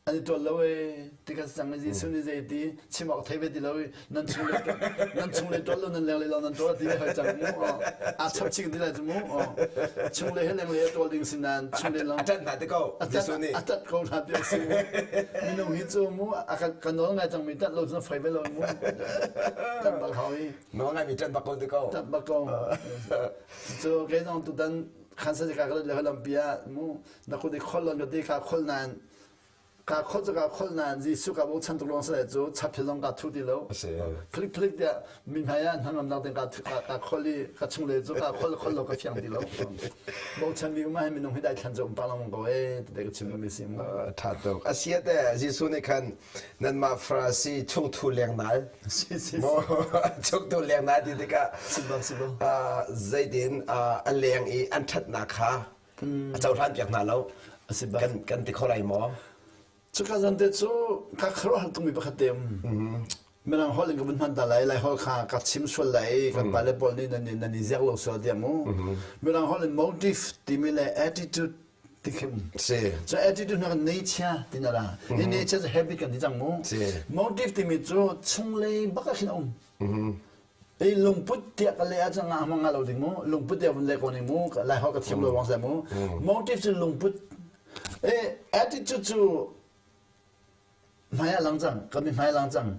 An i ṭawl lo ee ti kan cang i Jesuh nih zei ti chim awk thei ve ti lo i nan chung le nan chung le ṭawl lo nan leng le lo nan ṭawl ti hoi cang mu aa chap ching ti lai cu mu chung le he leng le ṭawl ding si nain chung le long a ṭat hna te ko Jesuh nih a ṭat ko hna ti a si minung hi cu mu a kan kan nawl ngai cang mi ṭat lo cun fai ve lo mu ṭat bak hau i nawl ngai mi ṭat bak ko ti ko ṭat bak ko cu kei zong tutan khan sa ka ka le lampi ah mu na kut i khol lon ka ti kha khol nain ka khol cu ka khol nain Jesuh ka bochan tuk lawng si cu chap hi zong ka thu ti lo phlik phlik tiah mi hmai ah hnangamnak ding ka ka khol i ka chung le cu ka khol khol lo ka fiang ti lo bochan mi um ah minung hi dai thlan cu um pa lang ko e ti ka chim mi si mu tha tuk asia te Jesuh nih khan nanmah Farasi chungthu lengnal mo chungthu lengnal ti tikah zeitin a leng i an ṭhatnak kha a cohlan piak hna lo kan kan ti kho lai maw Cuka zan te cu ka khuaruahhar tukmi pakhat te um. Mirang holh in ka vun hman ta lai, lai holh kha ka chim sual lai, kan pale pawl nih nan nan i ziak lo sual tiah mu. Mirang holh in motive timi le attitude ti khi um. Si. Cu attitude hna kan nature ti na ra. Ni nature cu habit kan ti cang mu. Si. Motive timi cu chunglei bak ah khin a um. I lungput tiah ka leh ahcun nga hmang nga lo ding mu lungput tiah vun leh ko ning mu lai holh ka thiam lo wang sai mu motive cu lungput e attitude cu hmai ah lang cang ka mi hmai lang cang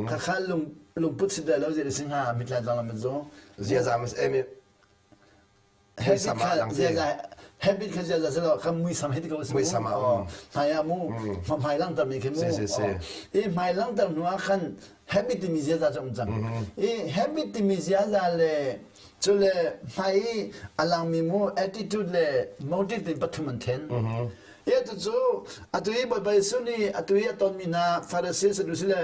kha kha lung lungput si lo zei si hnga mitla cang lam zo ziaza mas emi habit kha ziaza habit kha ziaza si lo kan muisam he ti ko si mu muisam ah hmai ah mu hmai langter mi khi mu i hmai langter hnu ah khan habit timi ziaza cu um cang i habit timi ziaza le cu le hmai i a langmi mu attitude le motive tin pathum an then i tu cu atu i Bawipa Jesuh nih atu i a tonmi hna Pharisee Sadducee le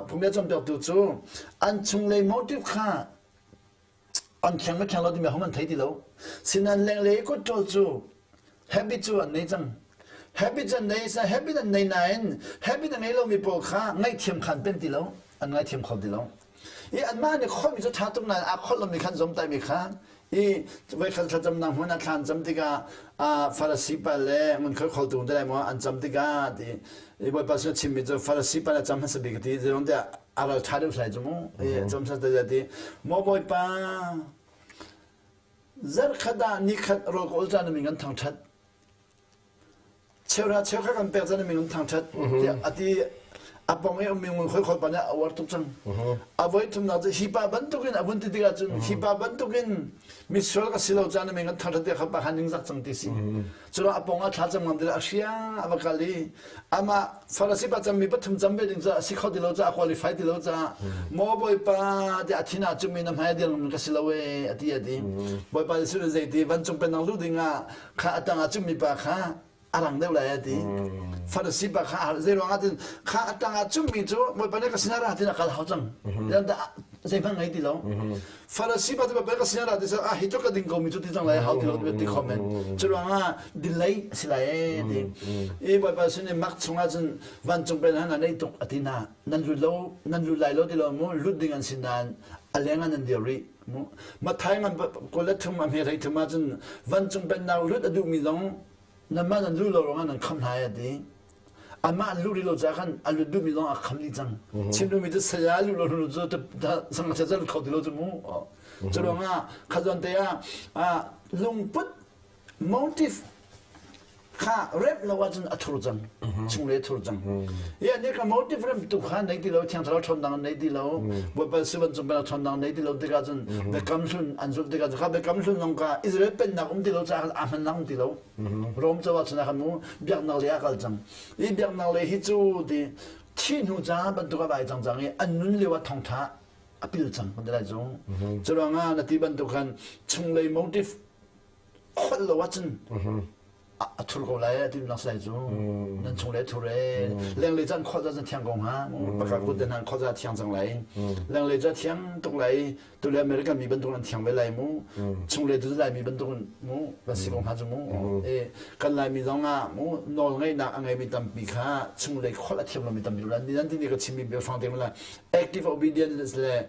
phungbia cawnpiaktu cu an chunglei motive kha an thleng le thleng lo timi hom an thei ti lo sinan lenglei kutṭawl cu habit cu an nei cang habit an nei sa habit an nei nain habit a ngei lomi pawl kha ngaihthiam khan pen ti lo an ngaithiam kho ti lo i anmah nih kholmi cu ṭha tuk nain aa kholh lomi khan zomtai mi kha i voikhat thlacamnak hmun ah thlan cam tikah Farasi pa le ngunkhoi kholtu te lai maw an cam tikah ti i Bawipa sin a chimmi cu Farasi pa le cam hmasa bik ti zeirong tiah a ral ṭha deuh sai cu mu cam sa te ti maw Bawipa zarkhat ah nikhat rawl ka ul caan min kan thangṭhat cheuhra cheukhat kan pek caan min kan thangṭhat tiah a ti a pong i ummi ngun khoi khol pa nih a uar tuk cang a voi thumnak cu hi pa bantukin a vun ti tikah cun hi pa bantukin misual ka si lo caan min kan thangṭhat tiah kha pa kha ningzak cang ti si Curuang a pong ah thla cam ngam ti a hria a va kal i amah Farasi pa cammi pathum cam ve ding caah si kho ti lo caah qualify ti lo caah maw Bawipa tiah a thin ah cumi na hmai dir ngam ka si lo e a ti a ti Bawipa Jesuh nih zeiti vancung pennak luh ding ah kha a tang ah cumi pa kha a rang deuh lai a ti Farasi pa kha zei ruang ah tin kha a tang ah cumi cu Bawipa nih ka sinah ra tin a kal hau cang zeihmanh ngei ti lo Farasi pa cu ka sin ra ti ah hi tluk ka ding ko mi cu ti cang lai hau ti lo ti comment cu ruangah delay si lai e ti i bawipa sin i mak chungah cun vancung pen han nei tuk ati na nan lut lo nan lut lai lo ti lo mu lut ding an sin nain a leng an dir rih mu mathai ngan kol thum a hme rei thum ah cun vancung pennak lut a duh mi zong Nanmah nan luh lo ruangah nan kham hna a ti. Amah an luh rih lo caah khan a lut duhmi zong a kham dih cang. Chim duhmi cu saya luh lo hnu cu sangachia cu lut kho ti lo cu mu. Cu ruangah khazuan te ah lungput motive kha remh lo ahcun a thur cang. Chunglei a thur cang. Ia nih ka motive rem tu kha nei ti lo thiang thlarau ṭhawnnak nei ti lo Bawipa sivan cung pena ṭhawnnak nei ti lo tikah cun biakam hlun an zulh tikah cun kha biakam hlun zong kha Israel pennak um ti lo caah aa hmannak um ti lo. Rom cawa chun ah khan mu biaknak lei ah kal cang. I biaknak lei hi cu ti thi hnu ca bantuk a vai cang cang i an nun lio ah thawngṭha a pil cang kan ti lai cu. Cu ruangah na ti bantuk khan chunglei motive kholh lo ahcun. A thur ko lai a tim nak sai cu nan chung le thur e lenglei caan khawza cun thiang ko hnga pakhat kut den han khawza thiang cang lai lenglei ca thiang tuk lai tu le American mi bantuk an thiang ve lai mu chung le tu lai mi bantuk mu kan si ko hnga cu mu e kan lai mi zong ah mu nawl ngeihnak a ngei mi tampi kha chung le khol a thiam lo mi tampi lan nan ti ni ka chim mi biafang te la active obedience le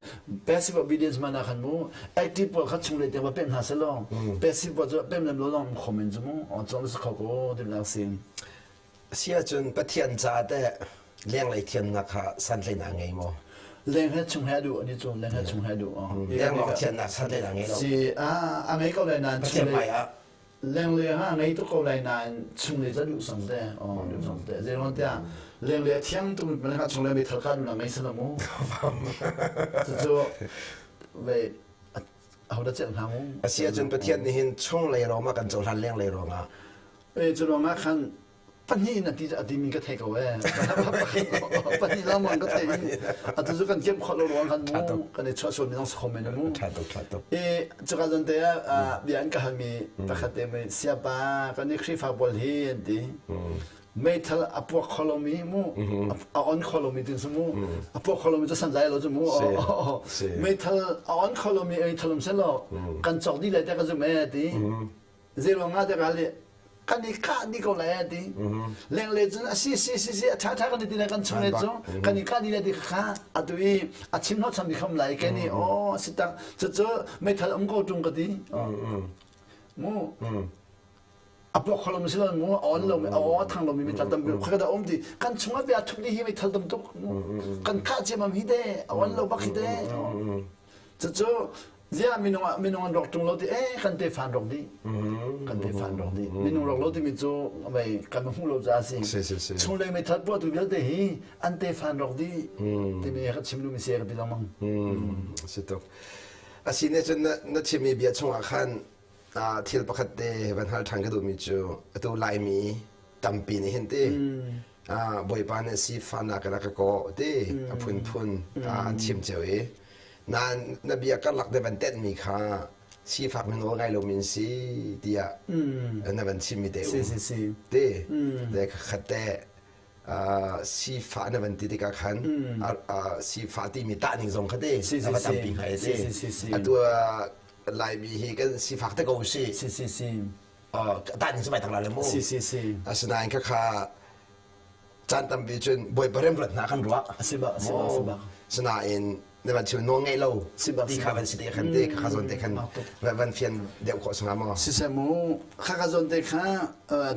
passive obedience mana khan mu active pawl kha chung le te va pem hna selaw passive pawl cu pem lem lo long khom in cu mu on chong su kho ko ti lang sin Si ahcun Pathian caah teh lenglei thiannak kha santlaihnak ngei maw? Leng he chung he duh ani cu leng he chung he duh. Lenglawng thiannak santlaihnak ngei lo. Si a a ngei ko lai nain Pathian hmai ah lenglei ah a ngei tuk ko lai nain chunglei ca duh sang te oh duh sang te zeiruang tiah lenglei a thiang tuk mi kha chunglei meithal ka duh ngei sala mu cucu vei ahodah celh hnga mu Asi ahcun Pathian nih hin chunglei ruangah kan cohlan lenglei ruangah e cu ruangah khan pahnih in a ti a timi ka thei ko ee pahnih lengmang ka thei atu cu kan kiam khawh lo ruang kan mu kan i chuah sual mi zong si kho men mu tha tuk tha tuk e cuka zon te ah bia an ka halmi pakhat te mei siapa kan i Khrihfa pawl hi an ti meithal a puak kho lomi mu a on kho lomi tin su mu a puak kho lomi cu san lai lo cu mu meithal a on kho lomi meithal um selo kan cawk dih lai te ka zum e ti Zeiruang ah dah le kan i kah dih ko lai ti. Lenglei cun a si si si si a ṭha ṭha kan i ti le kan chung le cu kan i kah dih le ti kha atu i a chim hnawhchan mi kham lai ke nih aw si tak cucu meithal um ko ṭung ka ti. Mu a puak kho lo si lo mu a on lo mi a aw a thang lo mi meithal tam kha da um ti kan chung ah bia thup dih hi meithal tam tuk kan kah ciamam hi te a on lo bak hi te cucu Ziah minung ah minung an rawk ṭung lo ti eh kan tefa an rawk dih. Kan tefa an rawk dih. Minung rawk lo timi cu mei kan hmuh lo caah a si. Si si si. Chunglei meithal puahtu vialte hi an tefa an rawk dih timi ka chim duhmi si ka ti lengmang. Si tuk. Asi ne cun na, na chimmi bia chungah khan thil pakhat te van hal ṭhan ka duhmi cu atu Laimi tampi nih hin ti Bawipa nih sifahnak in a ka kawh ti a phunphun an chim cio i nain na bia karlak te van tenhmi kha sifak mi nawl ngai lomi an si tiah na van chimmi te um ti le khat te sifah na van ti tikah khan sifah timi tah ning zong kha te a va tampi ngai a si atu Laimi hi kan sifak te ko si tah ning cu mai tak la le mu asinain khakha caan tampi cun bawipa remruat hna kan ruah si bak si bak si bak sinain na van chim nawl ngeih lo si bak ti kha van si te khan te kha zawn te khan van fian deuh khawh sanga maw si se mu kha ka zawn te kha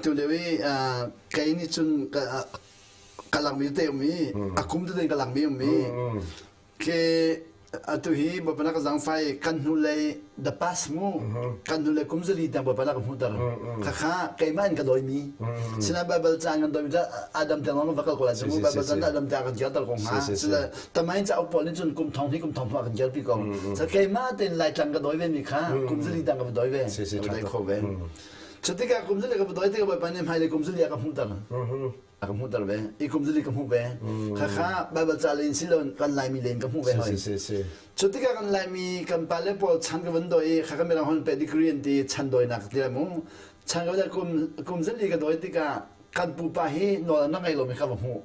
tu lio i kei nih cun ka langmi te um i a kum te ka langmi um i Ke atu hi Bawipa na ka zangfai kan hnulei the past mu kan hnulei kum zali tiang Bawipa na ka hmuhter khakha keimah in ka dawimi sinain Bible caan kan dawimi Adam tiang lawng va kal ko lai cu mu Bible caan Adam tiang kan kirter ko hnga sile tamain cauk pawl nih cun kum thong hi kum thong thong kan kirpi ko sa keimah tein Laitlang ka dawi ve mi kha kum zali tiang ka va dawi ve ka dawi kho ve cutikah kum zali ka va dawi tikah Bawipa nih hmailei kum zali a ka hmuhter a ka hmuhter ve i kum zali ka hmuh ve khakha Bible ca len si lo kan Laimi len ka hmuh ve hoi cu tikah kan Laimi kan pale pawl chan ka van doi i khakha mirang hon pedigree an ti chan doinak ti mu chan ka kum kum zali ka doi tikah kan pupa hi nawl an ngei lomi kha va hmuh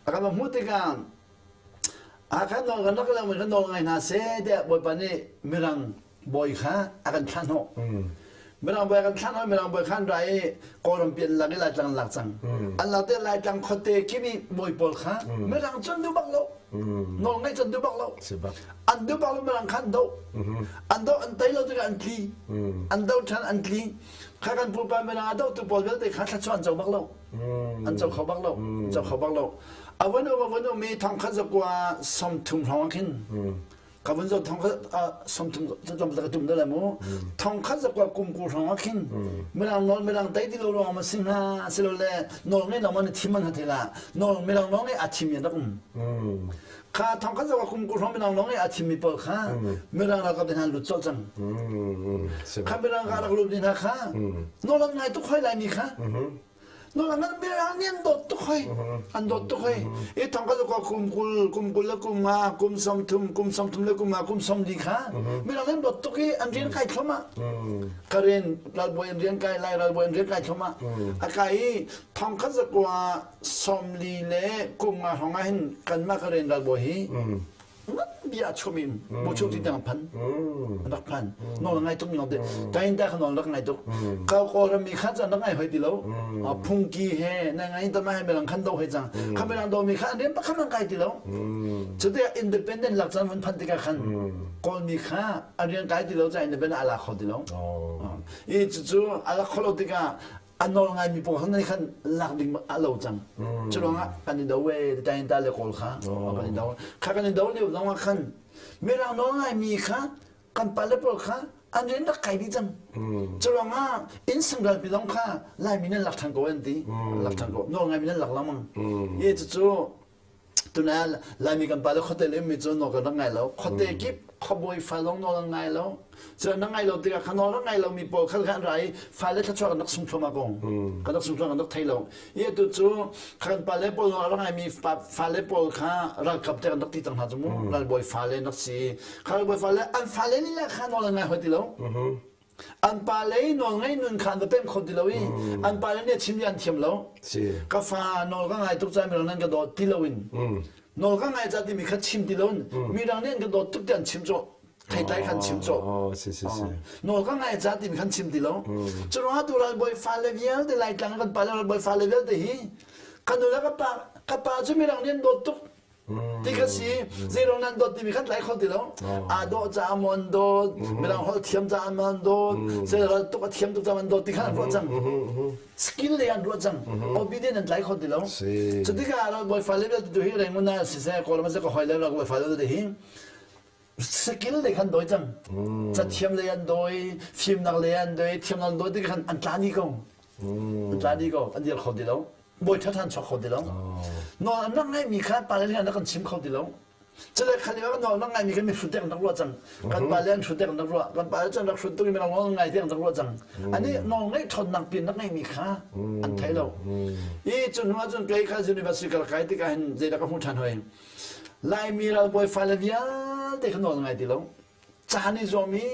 a kan va hmuh tikah a kan nawl kan rak lo kan nawl ngai hna seh tiah Bawipa nih mirang bawi kha a kan thlah hnawh. Mirang bawi a kan thlah hnawh Mirang bawi kha an ra i Kawlram pi an lak i Laitlang an lak cang. An lak te Laitlang khuate kimi bawi pawl kha Mirang cu an duh bak lo. Nawl ngaih cu an duh bak lo. An duh bak lo Mirang kha an doh. An doh an tei lo tikah an tli. An doh ṭhan an tli. Kha kan pupa Mirang a dohtu pawl vialte kha thluachuah an co bak lo. An co kho bak lo. An co kho bak lo. A van um a van um i thongkhat zakua 30 hrawng ah khin ka vun zoh thong 30 tlawm ka tum dal mu thong khat zakwa kum ku hrawng ah khin mirang nawl mirang tei ti lo ruang ma si hnga silole nawl ngei lo man thim man hathela nawl mirang nawl ngei a thim mi rak um kha thong khat zakwa kum ku hrawng mirang nawl ngei a thim mi pawl kha mirang ralkap hna lut colh cang kha mirang rak lut ni hna kha nawl an ngai tuk hoi lai mi kha. Nawl an mirang nih an dawt tuk hoi. An dawt tuk hoi. I thong ka ko kum 20, kum 20 le kum nga, kum 30, kum 30 le kum nga, kum 40 kha mirang nih an dawt tuk i an rian kai thluahmah. Ka rian ralbawi an rian kai lai ralbawi an rian kai thluahmah. A kai i thong khat zakua 40 le kum nga hrawng ah hin kanmah ka rian ralbawi hi ngan bia chum in bu chung ti tang phan rak phan nawl ngai tuk nawl te tain ta kha nawl rak ngai tuk kau ko ram mi kha chan rak ngai hoi ti lo phungki he na ngai ta ma he melang khan do hoi chang kha melang do mi kha an rian pakhat an kai ti lo chute independent lak chan vun phan tikah khan kawl mi kha an rian kai ti lo cha independent ala kho ti lo i cu ala kho lo tikah a nawl ngaimi pawl khan khan lak ding a lo cang. Cu ruangah kan i do e tain ta le kawl kha kan i do. Kha kan i do lio zong ah khan mirang nawl ngaimi kha kan pale pawl kha an rian rak kai dih cang. Cu ruangah inn sangral pi zong kha Laimi nan lak ṭhan ko an ti. Lak ṭhan ko. Nawl ngaimi nan lak lengmang. I cucu Tunai Laimi kan pale khuate le mi cu nawl kan rak ngai lo. Khuate kip khuabawi fa zong nawl an ngai lo. Cu an rak ngai lo tikah kha nawl rak ngai lomi pawl kha an ra i fale thluachuah kan rak sung thluahmah ko. Kan rak sung thluahmah kan rak thei lo. I atu cu kan pale pawl nawl a rak ngaimi fale pawl kha ralkap te kan rak ti cang hna cu mu. Ralbawi fale an rak si. Kha ralbawi fale an fale lila kha nawl an ngai hoi ti lo. An pale i nawlngaih nun kha an va pemh kho ti lo i an pale nih a chimmi an thiam lo. Ka fa nawl ka ngai tuk caah mirang nan ka dawt ti loin nawl ka ngai ca timi kha chim ti loin mirang nih an ka dawt tuk ti an chim cawh theitlai khan chim cawh. Nawl ka ngai ca timi khan chim ti lo. Cu ruangah tu ralbawi fale vialte Laitlang kan pale ralbawi fale vialte hi ka nu le ka pa ka pa cu mirang nih an dawt tuk ti kha si zeiruang nan dawt timi khan tlai kho ti lo aa dawh caah maw an dawt mirang holh thiam caah maw an dawt zeral tuk a thiam tuk caah an dawt ti khan an ruah cang skill lei an ruah cang obedient an tlai kho ti lo cu tikah ralbawi fale vialte tu hi Rangoon ah siseh Kawlram ah siseh ka hawi le ralbawi fale vialte hi skill lei khan dawi cang cathiam lei an dawi fimnak lei an dawi thiamnak an dawi ti khan an tla dih ko an tla dih ko an dir kho ti lo bawi ṭha ṭhan chuak kho ti lo nawl an rak ngaihmi kha pale nih an rak kan chim kho ti lo cule khan i nawl rak ngaimi kan mi hrut an rak ruah cang kan pale an hrut an rak ruah kan pale cu an rak hrut tuk i mirang nawl ngai te an rak ruah cang ani nawl ngaih ṭhawnnak pin rak ngaihmi kha an thei lo i cu hnu ah cun kei kha university ka rak kai tikah hin zeidah ka hmuh ṭhan hoi Laimi ralbawi fale vialte kha nawl ngai ti lo caan i zuam i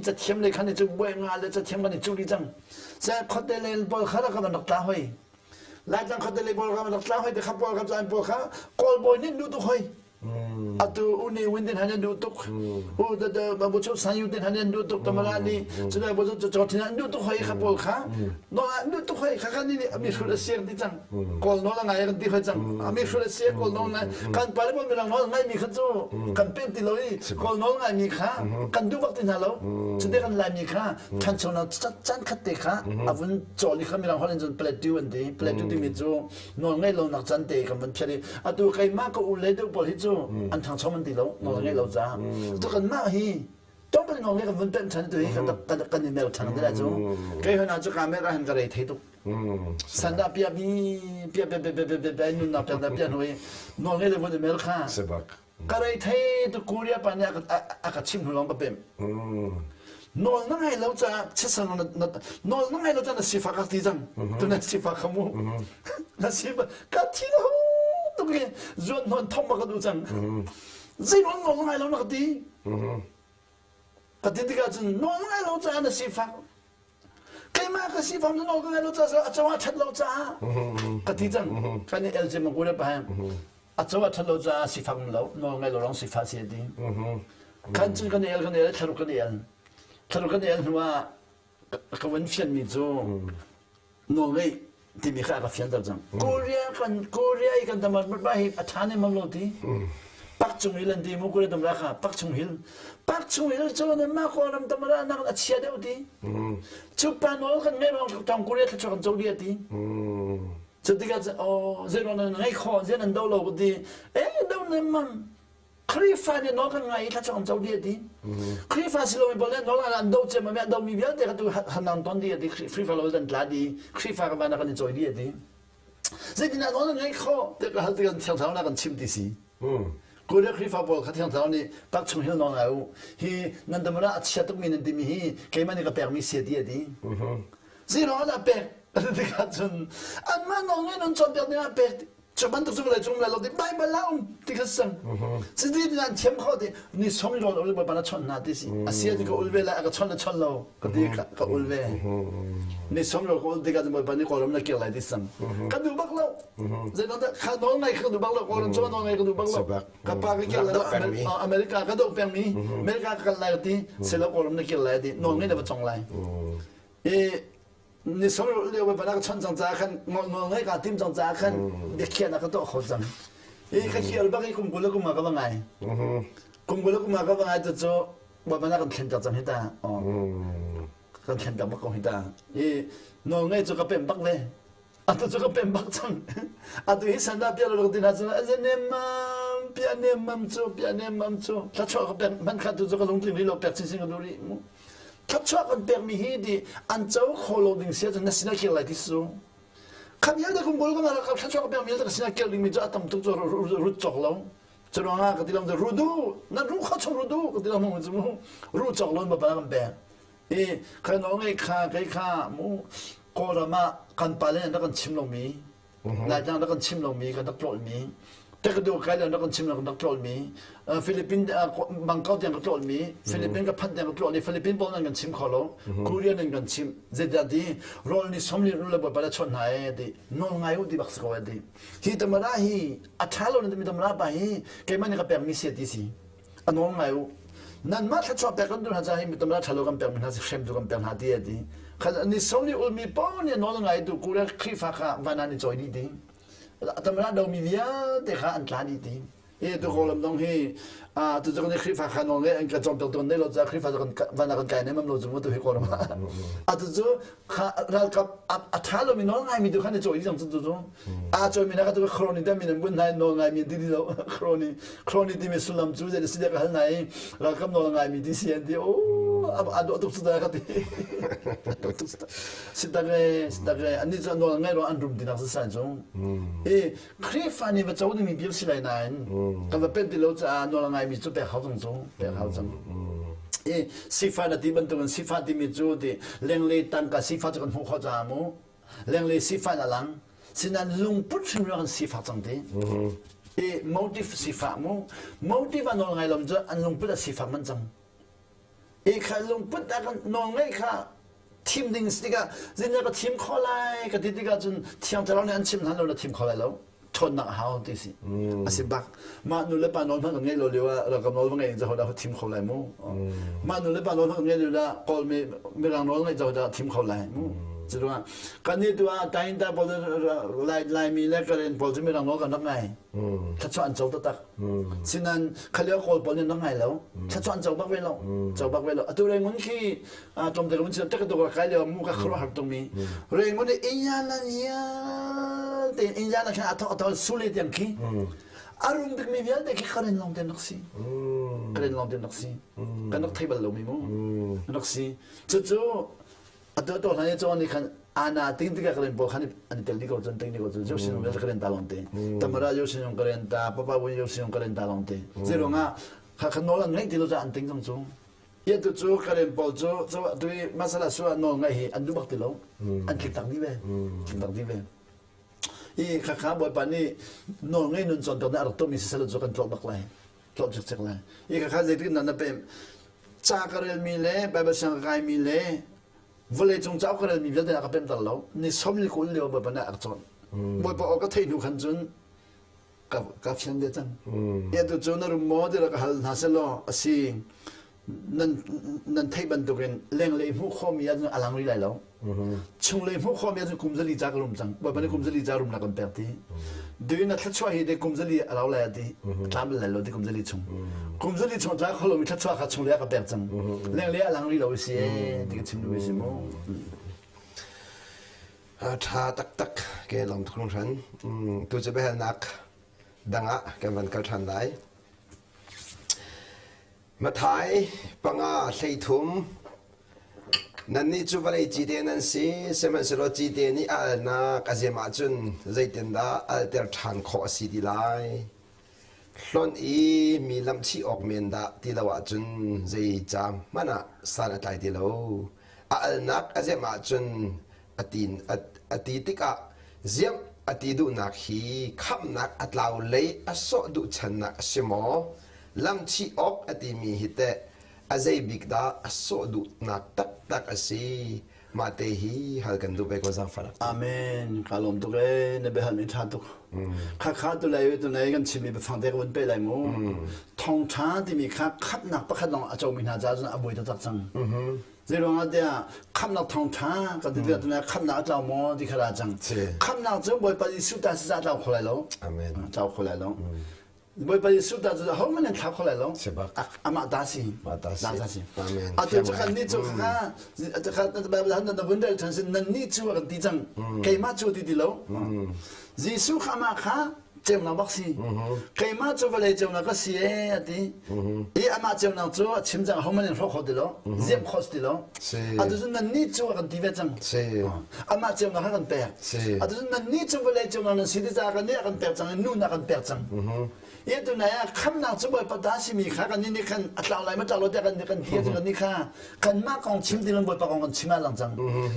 cathiam lei khan i cu buai nga le cathiam kan i cuh dih cang se khuate le pawl kha rak kan rak tla hoi Laitlang khuate le pawl kha rak tla hoi te kha pawl kha caan pawl kha Kawl bawi nih duh tuk hoi atu u ni win tin han an duh tuk u da da bu chu san yu tin han an duh tuk tamara ni chu da bu chu chu tin an duh tuk hoi kha pawl kha no an duh tuk hoi kha kan ni mi hrut a siak di cang Kawl nawl a ngai kan ti hoi cang. A mi hrut a si kawl nawl ngai. Kan pale pawl mirang nawl ngai mi kha cu kan pem ti lo i kawl nawl ngai mi kha kan duh bak ti hna lo. Cute kan lai mi kha ṭhanchonak caan khat te kha a vun cawl i kha mirang holh in cun plateau an ti. Plateau timi cu nawl ngeih lonak caan te kan vun phiat i atu keimah ka u le deuh pawl hi cu an ṭhangcho man ti lo nawl ngeih lo caah. Tu kanmah hi tlawmpal nawl ngeih kan vun pemh ṭhan tu hi kan kan i mer ṭhan te lai cu. Kei hon ah cu kaa mer ah hin ka rei thei tuk. Sandah pia bi pia pe pe pe pe pe pe nunnak pia da pia noi nawl ngei le vun email kha Sebak. ka rei thei tu Korea pa nih a ka chim hnu lawng ka pem. Nawl na ngai lo caah chisan na nawl na ngai lo caah na sifak ka ti cang. Tu na sifak kha mu. Na sifak ka thi lo tuk i zuan hnon thong ma ka du cang. Zei nawl nawl na ngai lo na ka ti. Ka ti tikah cun nawl na ngai lo caah na sifak keimah ka si fam nawl ka ngai lo caah a co ah ṭhat lo caah ka ti cang kan i el cem ku le pa a co ah ṭhat lo caah sifak lo nawl ngai lo rong sifah si a ti kan cun kan el kan el thlaruk kan el thlaruk kan el hnu ah ka van fian mi cu nawl ngeih timi kha a ka fianter cang. Korea kan Korea i kan tamat ba hi a ṭha ne mam lo ti. Pak chung hil an ti mu Korea tamra kha pak chung hil. Pak chung hil cu nan mah Kawlram tamara nak a chia deuh ti. Cu pa nawl kan ngeih ruang tong Korea thluachuah kan co dia ti. Cu tikah oh zei ruang nan ngeih khawh zei nan do lo ka ti. Eh do ne mam Khrihfa nih nawl kan ngai i thlacam an co dih a ti. Khrihfa si lomi pawl nih nawl an do cem an domi vialte kha tu hanang ton dih a ti. Khrihfa lo an tla dih. Khrihfa kan van kan i cawi dih a ti. Zeitindah nawl an ngeih khawh tiah ka hal tikah Thiang Thlarau nih kan chim ti si. Korea Khrihfa pawl kha Thiang Thlarau nih tak chung hil nawl ngai u. Hi nan damara a chia tukmi nan timi hi keimah nih ka pekmi si a ti a ti. Zeiruang ah dah pek? Tikah cun anmah nawl ngei nan cawnpiak ding ah pek cu bantuk cu vawlei cung lai lo ti Baibal ah um ti kha sang. Cuti ti an thiam kho ti ni som rawl ul Bawipa na chawnh hna ti si. A sia ti ka ul ve lai a ka chawnh le chawnh lo ka ti ka ul ve. Ni som rawl ka ul tikah cun Bawipa nih Kawlram na kir lai ti sang. Ka duh bak lo. Zeidah kha nawl ngai ka duh bak lo Kawlram cu nawl ngai ka duh bak lo. Ka pa ka kir lai America ka doh pengmi America ka kal lai ka ti silo Kawlram na kir lai ti nawl ngei na va cong lai. I ni sor lio ve bana ka chon cang ca khan ngol ngol ngai ka tim cang ca khan biakhiahnak ka tuah kho cang i ka khial bak i kum kul le kum ka va ngai kum kul le kum ka va ngai tu cu bana kan thlen cang hi ta kan thlen tak bak ko hi ta i nawl ngai cu ka pem bak ve atu cu ka pem bak cang atu hi sanda pia lo tin ha cun aze nem mam pia nem mam cu pia nem mam cu thlachuah ka pek man kha tu cu ka lungtling ri lo pek chin sin ka du ri mu thlachuah kan pek mi hi ti an co kho lo ding sia cun na sinah kir lai ti su kha vialte kum kul ka ma ka thlachuah ka pek mi ka sinah kir ding mi cu a tam tuk cu rut cok lo cu ruangah ka ti lam cu rudu nan ru kho chung rudu ka ti lam mu cu mu ru cok lo ma pa kan pek I kan ngai kha kei kha mu Kawlram ah kan pale rak kan chim lomi Laitlang rak kan chim lomi kan rak tlawlmi Tekadu kai le rak kan chim rak tlawlmi Philippine Bangkok tiang ka tlawlmi Philippine ka phanh tiang ka tlawlmi Philippine pawl nan kan chim kho lo Korean nan kan chim zeidah ti rawl ni som li le bawipa le chawnh hna e ti nawl ngai u ti bak si ko e ti hi tamara hi a ṭha lo na mi tamara pa hi keimah nih ka pekmi si ti si a nawl ngai u nanmah thluachuah pek kan duh hna caah hi mi tamra ṭhalo kan pek mi hna si hrem tu kan pek hna ti a ti khan ni so nih ulmi paoh nih nawl ngai tu Korea Khrihfa kha van an i cawi dih ti tamra do mi vialte kha an tla dih ti e tu ko lam dong hi a tu cu ni Khrihfa kha nawl ngai an ka cawm tuk nei lo ca Khrihfa kan van kan kai nem lo cu tu hi ko ram a tu cu kha ralkap a ṭha lomi nawl ngaimi tu khan i cawi cang cu cu a cawimi na ka tu khroni te min an bunh hna nawl ngaimi ti ti lo khroni khroni timi sullam cu zei si ka hal hna i ralkap nawl ngaimi ti si an ti o a dawh tuk cu da ka ti sitak e sitak e ani cu nawl ngai ro an rum tinak si sai cu i Khrihfa nih va co dingmi bia si lai nain kan va pen ti lo caah nawl ngaimi cu pek hau cang cu pek hau cang i sifa na ti bantukin sifa timi cu ti lenglei tangka sifa cu kan hmuh khawh caah mu lenglei sifa na lang sinan lungput hrim kan sifa cang ti i motive sifa mu motive a nawl ngai lom cu an lungput a sifak man cang i kha lungput a kan nawl ngai kha thim ding si tikah zeitindah ka thim khawh lai ka ti tikah cun thiang thlarau nih an chim hlan lo na thim kho lai lo ṭhawnnak a hau ti si a si bak mah nu le pa nawl hmanh kan ngeih lo lio ah ralkap nawl va ngeih in dah thim kho lai mu mah nu le pa nawl hmanh kan ngeih lio ah kawl mi mirang nawl ngeih dah thim kho lai mu cu ruangah kan nih tu ah tainta pawl lai laimi le karen pawl cu mirang nawl kan rak ngai thluachuah an co taktak sinan khalio kawl pawl nih rak ngai lo thluachuah an co bak ve lo co bak ve lo atu rengun khi tlawmte ka vun chim tek tuk kai lio mu ka khuaruah har tuk mi rengun i inyana vialte inyana khan a thok a thol sule tiang khi a rum bik mi vialte khi karen long ten rak si karen long ten rak si kan rak thei bal lo mi mu rak si cu cu atu to hlan i chaw ni khan ana ting tikah karen pawl khan an tel di ko cun ting di ko cun yo sin vel karen ta long te tamara yo sin karen ta papa win yo sin karen ta long te zerunga kha khan nol an ngai ti lo cha an ting cang cu Iatu cu Karen pawl cu atu i masala su ah nawl ngaih hi an duh bak ti lo. An tlik tak dih ve. Tlik tak dih ve. I khakha Bawipa nih nawl ngei nun cawnpiak nih a rak tuahmi siseh cu kan tlawh bak lai. Tlawh cikcek lai. I khakha zeitik in dah na pem? Ca ka relmi le Bible siang ka kaimi le vawlei cung cauk ka relmi vialte a ka pemter lo. Ni 40 lio Bawipa nih a rak cawn. Bawipa aw ka theih hnu khan cun ka ka fian ve cang mm. atu cu na rum maw tiah ka hal hna selaw asi nan nan theih bantukin lenglei hmuh khawhmi ahcun a lang rih lai lo chunglei hmuh khawhmi ahcun kum zali ca ka rum cang bawipa nih kum zali ca rumnak kan pek ti duin na thluachuah hi de kum zali a rau lai ati tlam lai lo ti kum zali chung kum zali chung tla kho lomi thluachuah kha chunglei ah ka pek cang lenglei a lang rih lo si ti ka chim duh si mu A ṭha taktak ke lawm tuk hringhran. Tu cu biahalnak dang ah kan van kal ṭhan lai. Mathai panga 13 Nannih cu vawlei cite nan si, sihmanhsehlaw cite nih a alnak a zem ahcun zeitindah alter ṭhan khawh a si ti lai? Hlonh i mi lamhchih awk men dah ti lo ahcun zei ca hmanh ah san a tlai ti lo. A alnak a zemh ahcun A ti tikah ziamh a ti duhnak hi khamhnak a tlau lei a sawh duh channak a si maw? Lamchih awk a timi hi teh a zei bik dah a sawh duhnak taktak a si? Mah te hi hal kan duh ve ko zaangfah Amen. Ka lawm tuk ee. Na biahal mi tha tuk. Khakha tu lai tu nai kan chimmi biafang te ka vun pe lai mu. Thawngtha timi kha khamhnak pakhat lawng a comi hna caah cun a buai taktak cang. Zeiruang ah tiah khamhnak thawngtha kan ti tikah tunai khamhnak a tlau maw ti kha ra cang. Khamhnak cu Bawipa Jesuh ta si caah tlau kho lai lo. Amen. Tlau kho lai lo. Bawipa Jesuh ta cu ahohmanh an thlau kho lai lo. Amah ta si. Ta si. Amen. Atu cu kan nih cu kha kha Bible han na vun rel ṭhan sin nan nih cu a kan ti cang. Keimah cu ti ti lo. Jesuh kha amah kha ceunak bak si. Keimah cu vawlei ceunak ka si ee a ti. I amah ceunak cu a chim cang ahohmanh in hrawk kho ti lo. Ziamh kho si ti lo. Atu cu nan nih cu a kan ti ve cang. Amah ceunak kha kan pek. Atu cun nannih cu vawlei cungah nan si ti caah kan nih a kan pek cang i nun a kan pek cang. I tu nai ah khamnak cu Bawipa ta simi kha kan nih khan a tlau lai ma tlau lo tiah kan kan ti kan nih kha kanmah kong chim ti lo Bawipa kong kan chim ah lang cang.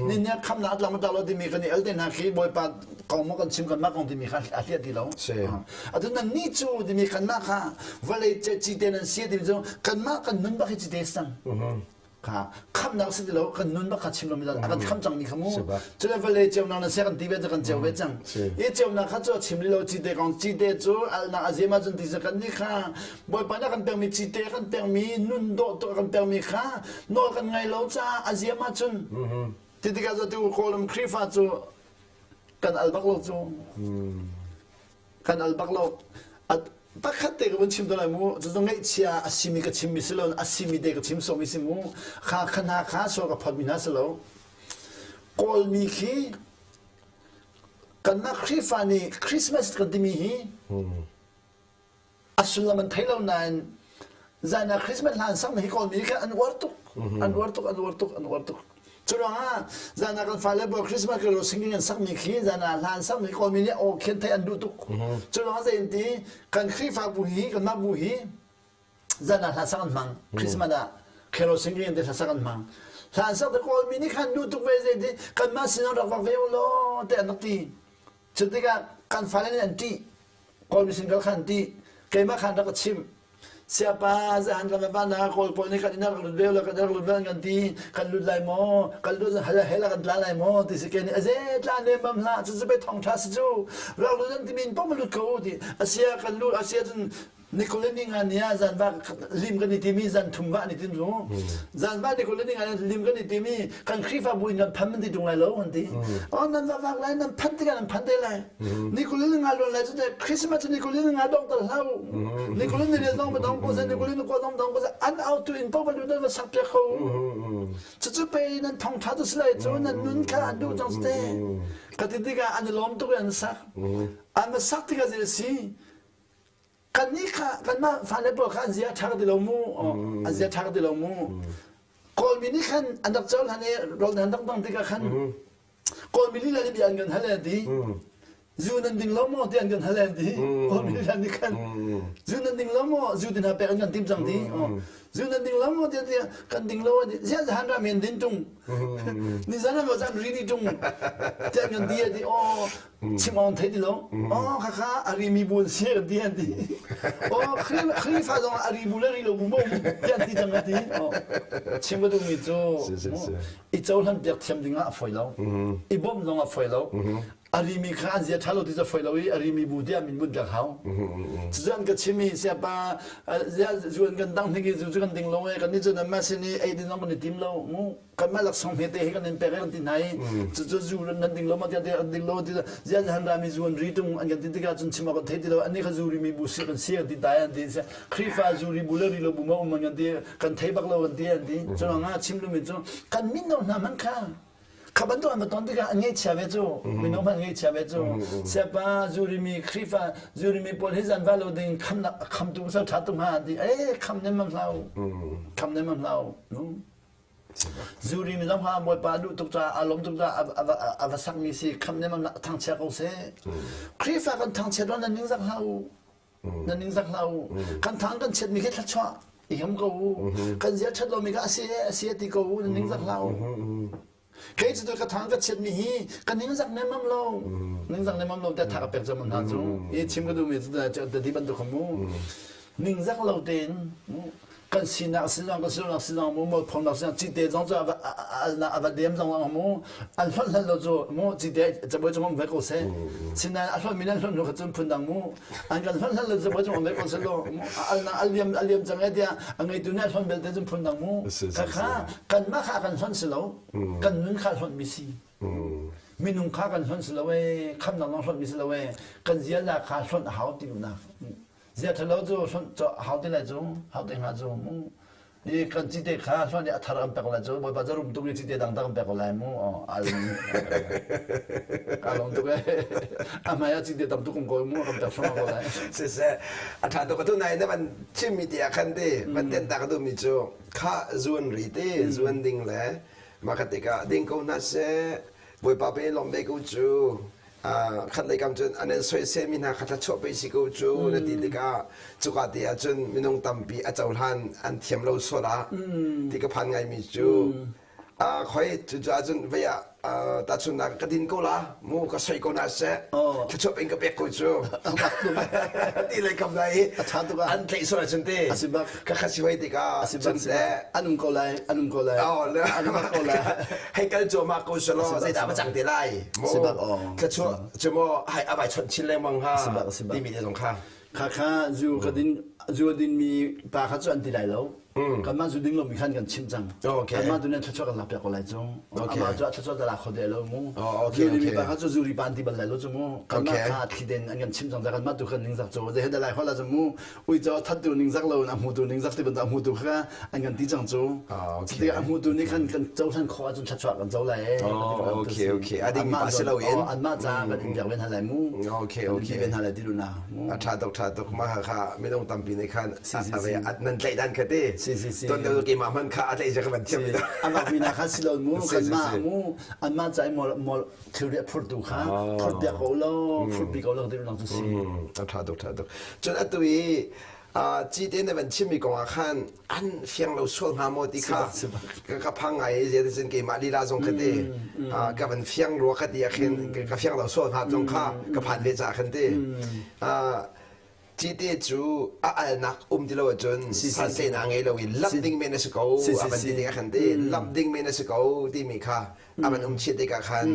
Ni nih khamnak a tlau ma tlau lo timi kan i el te hna khi Bawipa kong maw kan chim kanmah kong timi kha a hliah ti lo. Atu nannih cu timi kanmah kha vawlei cite nan si timi cu kanmah kan nun bak hi cite sang. Kha khamnak si ti lo kan nun bak kha chim lomi a kan kham cangmi kha mu cule vawlei ceunak na sia kan ti ve cu kan ceu ve cang i ceunak kha cu a chim li lo cite kong cite cu alnak a zem ahcun ti kan nih kha bawipa nih kan pekmi cite kan pekmi nun dawh tuk kan pekmi kha nawl kan ngai lo caah a ziam ahcun ti tikah cu tu kawlram Khrihfa cu kan al bak lo cu Kan al bak lo. Pakhat te ka vun chim to lai mu. Cucu ngaihchia a simi ka chimmi si lo, a simi te ka chim sawmi si mu. Kha kha hna kha sual ka photmi hna si lo. Kawlmi khi kanmah Khrihfa nih Christmas kan timi hi a sullam an thei lo nain zan ah Christmas hla an sakmi hi Kawlmi kha an uar tuk an uar tuk an uar tuk an uar tuk cu ruangah zan ah kan fale pawl Christmas carol singing an sakmi khi zan ah hla an sakmi Kawlmi nih aw khen thei an duh tuk cu ruangah zei an ti kan Khrihfabu hi kanmah bu hi zan ah hla sak an hmang Christmas ah carol singing te hla sak an hmang hla an sak te Kawlmi nih khan duh tuk ve zei ti kanmah sinah rak vak ve u law te an rak ti cu tikah kan fale nih an ṭih Kawl sin kal khan ti keimah khan rak ka chimh siapa zahan kan va na kawl pawl nih kan inn rak lut ve lo kan rak lut ve kan ti kan lut lai maw kan lut hal hel kan tla lai maw ti si ke nih aze tla ne mam hlah cu cu pe thong tha si cu rak lut an ti min pom lut ko ti asia kan lut asia cun Nikolai ni nga ni ah zan va lim kan i timi zan thum va ni tin cu zan va Nikolai ni nga lim kan i timi kan Khrihfabu in kan phan man ti tung lai lo an ti oh nan va vak lai nan phan tikah nan phan te lai Nikolai ni nga luan lai cu te Christmas cu Nikolai ni nga dong tal hlau Nikolai ni le zong ba dong ko se Nikolai ni ko zong dong ko se an au tu in po va lu nan va sak piak ko cucu pe nan thong tha tu si lai cu nan nun kha an duh cang te ka ti tikah an i lawm tuk i an sak an va sak tikah zei si Kannih kha kanmah fale pawl kha an zia ṭha ti lo mu an zia ṭha ti lo mu Kawlmi nih khan an rak cohlan i rawl an rak dang tikah khan Kawlmi lila nih bia an kan hal an ti zu nan ding lo maw ti an kan hal an ti Kawlmi lila nih khan zu nan ding lo maw zu tin ha pek an kan tim cang ti zu nan ding lo maw ti kan ding lo an ti ziah zahan ra men din tung ni zan an zan ri ni tung ti an kan ti ti aw chim awng thei ti lo oh khakha a ri mi bu an si kan ti an ti oh Khrihfa zong a ri bu le ri lo bu mo ti an ti cang kan ti oh chim ka duhmi cu i cohlan piak thiam ding ah a foi lo i bawmh zong a foi lo a ri mi kha an zia ṭha lo ti cu foi lo i a ri mi bu tiah min bunh piak hau cucu kan chim i siapa zuan kan dang hnik i zu cu kan ding lo e kan nih cu nan mah sin i ei ding zong kan i tim lo mu kanmah laksawng hmete hi kan in pek kan ti hna i cucu zu nan ding lo ma tiah an ding lo ti zian han rami zu an ri tung an kan ti tikah cun chim awk kan thei ti lo ani kha zu ri mi bu si kan si kan ti tai an ti Khrihfa zu ri bu le ri lo bu ma um an kan ti kan thei bak lo kan ti an ti cu nga chim lu mi cu kan min no hna man kha kha bantuk an va ton tikah an ngaihchia ve cu mino hmanh ngaihchia ve cu siapa zurimi Khrihfa zurimi pawl hi zan va lo ding khamnak khamtu sal tha tung ha ti eh kham nem mam hlau kham nem mam hlau Zuri mi zong ha Bawipa duh tuk caah aa lawm tuk caah a va sakmi si kham ne mam thangchia ko seh. Khrihfa kan thangchiat ruang nan ningzak hlah u. Nan ningzak hlah u. Kan thang kan chiatmi khi thluachuah i ham ko u. Kan zia ṭhat lomi kha a si a si ti ko u. Nan ningzak hlah u. Kei cu ka thang ka chiat mi hi ka ningzak nemmam lo. Ningzak nemmam lo te tha ka pek cam hna cu. I chim ka duh mi cu da di bantuk mu. Ningzak lo tein kan sinak sinang kan sinak sinang mu mo phongnak sinang cite zong cu alna ava dem zong zong mu an hlon hlan lo cu mu cite cabuai cung um ve ko seh sinain a hlon mi nan hlon hnu kha cun phun dang mu an kan hlon hlan lo cabuai cung um ve ko seh lo alna aliam aliam cang e tiah a ngeitu nih a hlon belte cun phun dang mu kha kha kanmah kha kan hlon si lo kan nun kha hlon mi si minung kha kan hlon si lo e khamnak zong hlon mi si lo e kan ziaza kha hlon a hau ti duhnak Zia ṭhalo cu hlonh cu hau te lai cu hau te hnga cu mu i kan cite kha hlonh i a thar kan pek lai cu bawipa cu rum tuk i cite dang kan pek lai mu al ka lawm tuk e a hmai ah cite tam tuk um ko mu kan pek hram ko lai siseh a ṭha tuk atu nai na van chimmi ti ah khan ti van ten ta ka duhmi cu kha zuan ri te zuan ding le mah kha tikah ding ko hna seh bawipa pe lawm ve ko cu khat lei kam cun an in soisel mi hna kha thluachuah pei si ko cu na ti tikah cuka te ah cun minung tampi a cohlan an thiam lo sual ah ti ka phan ngaimi cu khoi cucu ahcun vei ah tahchunnak ka din ko la mu ka soi ko na seh thluachuah pei ka pek ko cu ti lei kam lai i an tlaih sual ahcun te ka kha si hoi tikah cun le an um ko lai an um ko lai an um ko lai hei kal cuahmah ko selaw zeidah va cang te lai mu thluachuah cu maw hai a vai chawnh chin lengmang ha timi te zong kha kha kha zu ka din zu din mi pa kha cu an ti lai lo kanmah zu ding lomi khan kan chimh cang kanmah tu nih thluachuah kan lak piak ko lai cu amah cu a thluachuah da lak kho de lo mu zu ding mi pa kha cu zu ri pa an ti bal lai lo cu mu kanmah kha thliden an kan chimh cang kanmah tu kan ningzak cu zei da lai hol la cu mu uico a thattu ningzak lo in a hmutu ningzak ti bantuk a hmutu kha an kan ti cang cu. Cutikah a hmutu nih khan kan cohlan khawh ahcun thluachuah kan co lai. Okay, okay. A ding pa si lo in. Anmah caah kan in biak ven hna lai mu. Okay, okay. Kan ven hna lai ti lu na. A ṭha tuk, ṭha tuk. Mah kha minung tampi nih khan nan tlaih dan kha ti. Si, si, si. Ton deuh keimah hmanh kha a tlaih zia ka van thiam. A vak mi na kha si lo mu. Kanmah mu. Anmah ca i mol thilri a phurtu kha phurpiak ko lo phurpi ko lo ti lang cu si a ṭha tuk ṭha tuk cun atu i cite na van chimmi kong ah khan an fiang lo sual hnga maw ti kha ka phang ngai i zeitin keimah lila zong kha ti ka van fiang rua ka ti ah khin ka fiang lo sual hnga zong kha ka phan ve caah khan ti Cite cu a alnak um ti lo ahcun santlaihnak ngei lo i lamh ding men a si ko a van ti tikah khan ti lamh ding men a si ko timi kha a van um chih tikah khan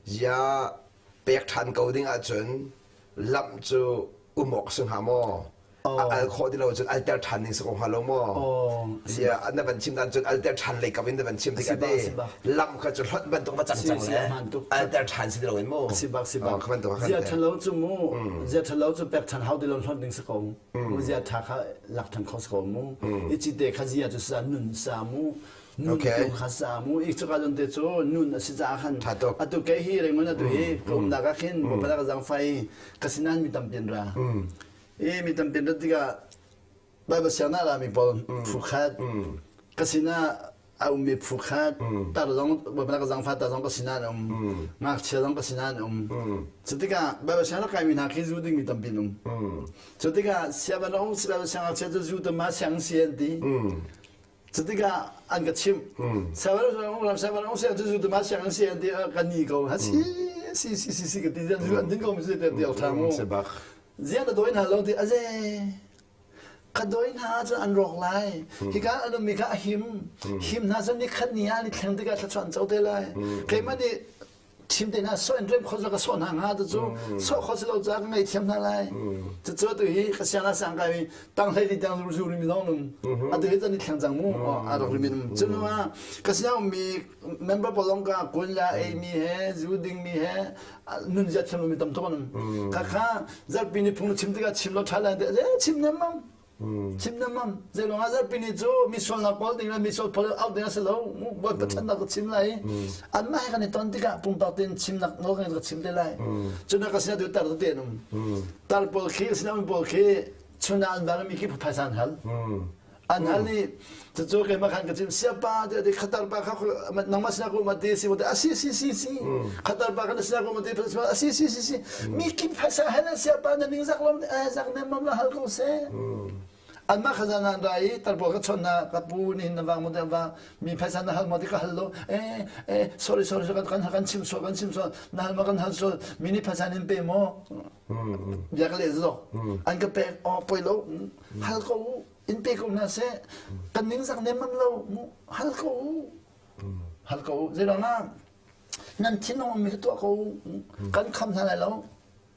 zia pek ṭhan ko ding ahcun lamh cu um awk si hnga maw? A al khawh ti lo cun alter ṭhan ding si ko hnga lo maw? Zia na van chim dan cun alter ṭhan lei kam in na van chim tikah te lamh kha cu hlonh bantuk va cang cang le alter ṭhan si ti lo in mu. Si bak si bak. Zia ṭhalo cu mu zia ṭhalo cu pek ṭhan hau ti lo hlonh ding si ko. Mu zia ṭha kha lak ṭhan kho si ko mu. I cite kha zia cu sa nun sa mu. Nun tu kha sa mu. I cuka zon te cu nun a si caah khan atu kei hi rengun atu hi ka umnak ah khin bawipa ka zangfai ka sinan mi tampi an ra. I mi tampi an rat tikah Baibal sianginn ah rami pawl phu khat ka sinah a ummi phu khat tar zong Baibal ka zangfa tar zong ka sinah an um ngakchia zong ka sinah an um cu tikah Baibal sianginn a kaimi hna khi zu dingmi tampi an um cu tikah sianginn a um Baibal siangngakchia cu zu tam ma siang si an ti cu tikah an ka chimh sianginn sianginn siang cu zu tam ma siang si an ti ka ni ko ha si si si si si ka ti zu an ding ko mi si ti ti tha mu ziang na dawi hna lo ti aze Ka dawi hna ahcun an rawk lai. Hika an ummi kha a him. Him hna cun ni khat ni ah ni thleng tikah thluachuah an co te lai. Keimah nih thim te hna sawh in rem kho ka sawh hna hnga cu sawh kho si lo caah ka ngaihthiam hna lai. Cucu atu hi ka siang ah sang kai mi tang hlei li tiang zu rimi zong num. Atu hi cun ni thleng cang mu a rak rimi num. Cun ah ka siang ummi member pawl zong ka kun la ei mi he zu ding mi he nun zia thiam lomi tam tuk an um kha kha zarhpi ni phung na chim tikah chim lo ṭha lai te chim nemmam chim nemmam zeilong ah zarhpi ni cu mi sualnak pawl ding le mi sual pawl out ding a si lo bawi pathiannak ka chim lai anmah he kan i ton tikah pumpak tein chimnak nawl kan ka chim te lai cun ka sinah tu tar te an um tar pawl khi sinah um pawl khi chun ah an vang mi khi phaisa an hal An hal i cucu keimah khan ka chim siapa te ti khatar pa kha nangmah sinah ko ma ti si a si si si si khatar pa kha na sinah ko ma ti a si si si si mi kip phaisa hal siapa na ning zak lom zak nem mam la hal ko se. Anmah kha zan an ra i tarpawl ka chawnh hna, ka pu nihin na vang maw tiah vang, mi phaisa na hal maw ti ka hal lo. Eh, eh, sorry, sorry, kan kan kan chim sual, kan chim sual, na hal maw kan hal sual, mi nih phaisa nin pe maw? Bia ka leh zok. An ka pek, oh poi lo, hal ko u, in pe ko hna seh. Kan ningzak nem man lo, mu, hal ko u. Hal ko u. Zeiruangah nan thinlung mi kha tuah ko u. Kan kham hna lai lo.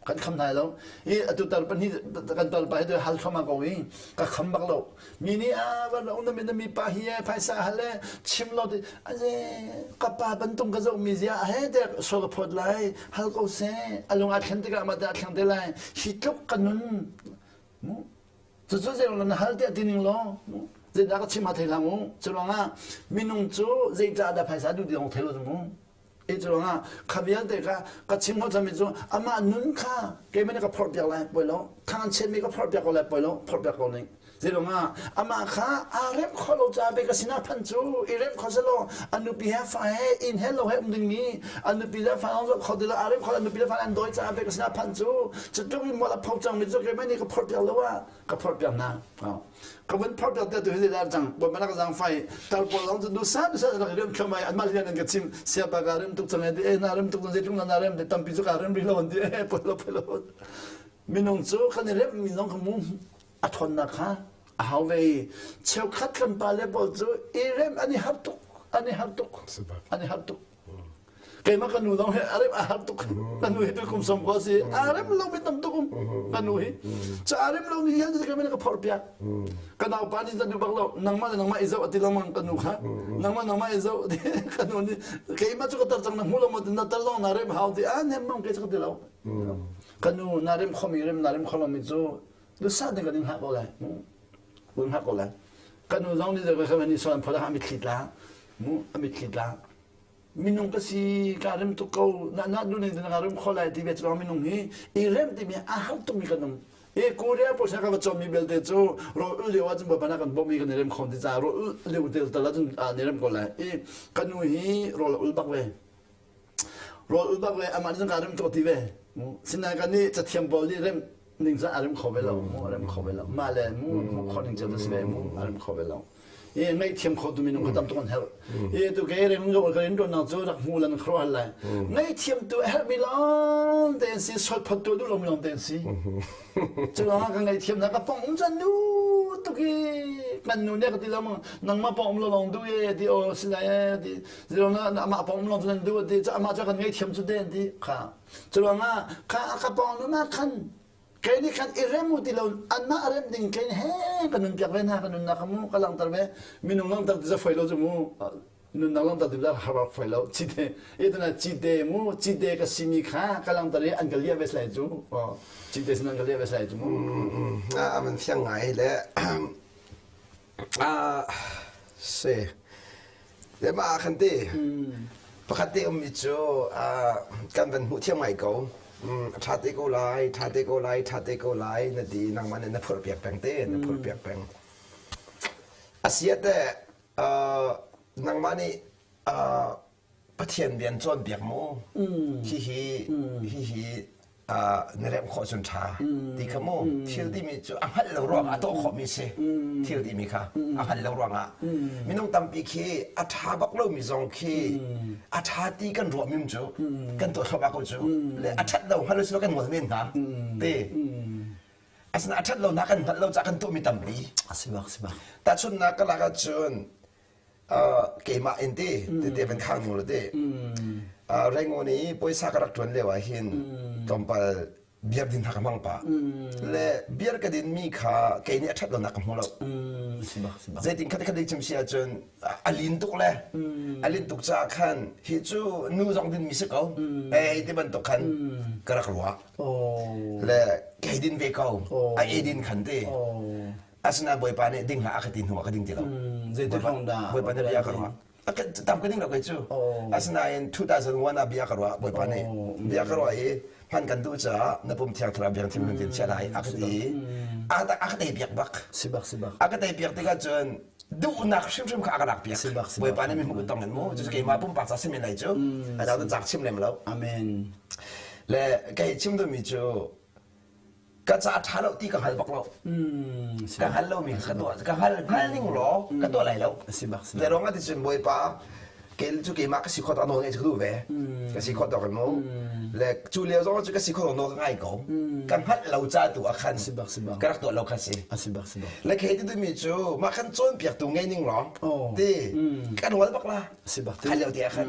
Kan kham hna lo. I atu tar pahnih kan tar pa hi hal thluahmah ko i ka kham bak lo. Mi nih a van um na mi pa hi phaisa hal le chim lo ti aze ka pa bantung ka zoh mi zia he te so ka phot lai hal ko se alung a thlen tikah ma ta thleng te lai hi tluk ka nun mu cucu zei na hal tiah ti ning law zeidah ka chim a thei hlah mu cu ruangah minung cu zeicah dah phaisa duh ti zong thei lo mu E cu ruangah kha vialte kha ka chim hnawh cangmi cu amah nun kha keimah nih ka phorh piak lai poi lo thang an chiatmi ka phorh piak ko lai poi lo phorh piak ko ning zeiruangah amah kha aa remh khawh lo caah pei ka sinah phanh cu i remh kho selaw a nupi he fa he inn he lo he um dingmi a nupi le fa zong kho ti lo aa remh kho a nupi le fa an dawi caah pei ka sinah phanh cu cu tluk in mual a pho cangmi cu keimah nih ka phorh piak lo ah ka phorh piak hna ka vun phorh piak te tu hi zeidah cang bawipa nak zang fai tar pawl zong cu dusa dusa rak rem thlam ai anmah lian an ka chim siapa ka rem tuk cang ai ti eh na rem tuk cang zeitluk na rem te tampi cu ka rem rih lo an ti eh poi lo poi lo minung cu kan i rem mi zong kha mu a ṭhawnnak kha a hau ve i cheukhat kan pale pawl cu i rem an i har tuk an i har tuk an i har tuk keimah ka nu zong hi a rem a har tuk ka nu hi tu kum som ko si a rem lo mi tam tuk um ka nu hi ca a rem lo mi hian ka ka phorh piak ka nau pa nih zan bak lo nangmah le nangmah i zoh ati lengmang ka nu kha nangmah nangmah i zoh ka nu nih keimah cu ka tar cang na hmu lo maw na tar zong na rem hau ti a nem mang ke cu ka ti lo ka nu na rem khomi rem na rem kho lo mi cu dusa te kan in hngah ko lai un hngah ko lai ka nu zong nih ka ni son phola a mitthli tla mu a mitthli tla minung ka si ka rem tuk ko na na nu ning ka rem kho lai ti ve chuang minung hi i rem ti mi a har tuk mi kan um e Korea po sa ka va chom mi belte cu ro ul leo ah cun bana kan bom mi kan rem khom ti ca ro ul leo tel tal ah cun ni rem ko lai i ka nu hi ro ul bak ve ro ul bak ve amah nih cun ka rem tuk ti ve sinain kan nih cathiam pawl nih rem ning cun a rem kho ve lo mu a rem kho ve lo mah le mu hmuh khawh ning cio si ve mu a rem kho ve lo i ngaihthiam kho tu minung kha tam tuk an herh i tu ke rem zo ka rin tuan nak cu rak hmu lan khro hal lai ngaihthiam tu a herh mi lawng te an si sot phot tu duh lo mi lawng te an si cu lawng ah ka ngaihthiam na ka pong um chan nu tuk i kan nu ne ka ti lo mang nangmah pong um lo lawng du e ti o sinai e ti zero na amah pong um lawng cu nan du ti amah cu kan ngaihthiam cu te an ti kha Curuangah kha a ka pawng nun ah khan kei nih khan i rem u ti lo anmah rem ding kei he ka nun piak ve hna ka nunnak kha mu ka langhter ve minung langhter ti foi lo cu mu nunnak langhter ti har rak foi lo cite i tuna cite mu cite ka simi kha ka langhter i an ka liah ve lai cu cite sin an ka liah ve lai cu mu a man fiang ngai le Ah, si. Le mah ah khan ti pakhat te ummi cu ah, kan van hmuh thiam ngai ko. Mm, a ṭha te ko lai, ṭha te ko lai, ṭha te ko lai na ti nangmah nih na phurh piak peng te, na phurh piak peng. Asia te uh, nangmah nih uh, Pathian rian cawnpiak mu. Hihi hihi na remh khawh cun ṭha ti kha mu. Thil timi cu a hngalh lo ruangah a tuah khawhmi si. Thil timi kha a hngalh lo ruangah minung tampi khi a ṭha bak lomi zong khi a ṭha ti kan ruah mim cu kan tuah thluahmah ko cu le a ṭhat lo hngalh lo kan ngol men hna ti. Asinain a ṭhat lonak kan hngalh lo caah kan tuahmi tampi. A si bak si bak. Tahchunhnak ka lak ahcun keimah in ti tete van khang hnu te Rangoon i puaisa ka rak ṭuan lio ah hin tlawmpal beer din hna ka hmang pah le beer ka din mi kha kei nih a ṭhat lonak ka hmu lo zeitin khat khat chim si ahcun a lin tuk le a lin tuk caah khan hi cu nu zong din mi si ko ei ti bantuk khan ka rak ruah le kei din ve ko a e din khan ti Asinain Bawipa nih ding hlah a ka ti hnu ah ka ding ti lo. Zeitik hrawng dah? Bawipa nih bia ka ruah. Tam ka ding lo kei cu. Asinain 2001 ah bia ka ruah Bawipa nih bia ka ruah i hman kan duh caah na pum thiang thlarau biang thim tin chia lai a ka ti. A ka tei piak bak. Sibak sibak. A ka tei piak tikah cun duhnak hrimhrim kha a ka lak piak. Sibak sibak. Bawipa nih mi hmuh tong in mu. Cucu keimah pumpak ca si men lai cu. A dang cak chim lem lo. Amen. Le kei chim duhmi cu. Ka ca a ṭha lo ti ka hngal bak lo. Ka hngal lomi ka tuah ka hngal hngal ning law ka tuah lai lo. Si bak si. Le rong ati cun Bawipa kel cu keimah ka si khawt nawl ngeih cu ka duh ve. Ka si khawt tawk mu. Le cu lio zong cu ka si khawt nawl ka ngai ko. Ka hngalh lo ca tu ah khan Si bak si bak. ka rak tuah lo kha si. A si bak si bak. Le khei ti duhmi cu mah khan cawnpiaktu ngei ning law ti kan wal bak la. Si bak Kha lio te ah khan.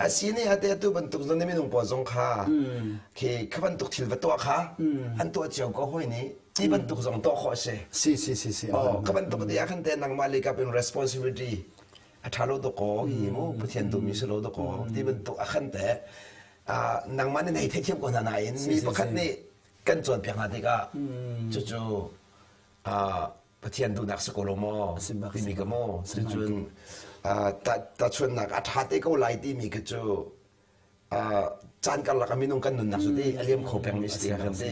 A si ne ate tu bantuk zong minung pawl zong kha khi kha bantuk thil va tuah kha an tuah cio ko hoi nih ti bantuk zong tuah khawh a si. Si si si si. Oh, ka bantuk te ah khan te nangmah le kap in responsibility a ṭha lo dawkaw hi mu Pathian duhmi si lo dawkaw ti bantuk ah khan te nangmah nih nei theithiam ko hna nain mi pakhat nih kan cawnpiak hna tikah cucu Pathian duhnak si ko lo maw timi ka maw cucun tahchunhnak a ṭha te ko lai timi kha cu caan karlak ah minung kan nunnak cu ti a liam kho pengmi si ti kha kan ti.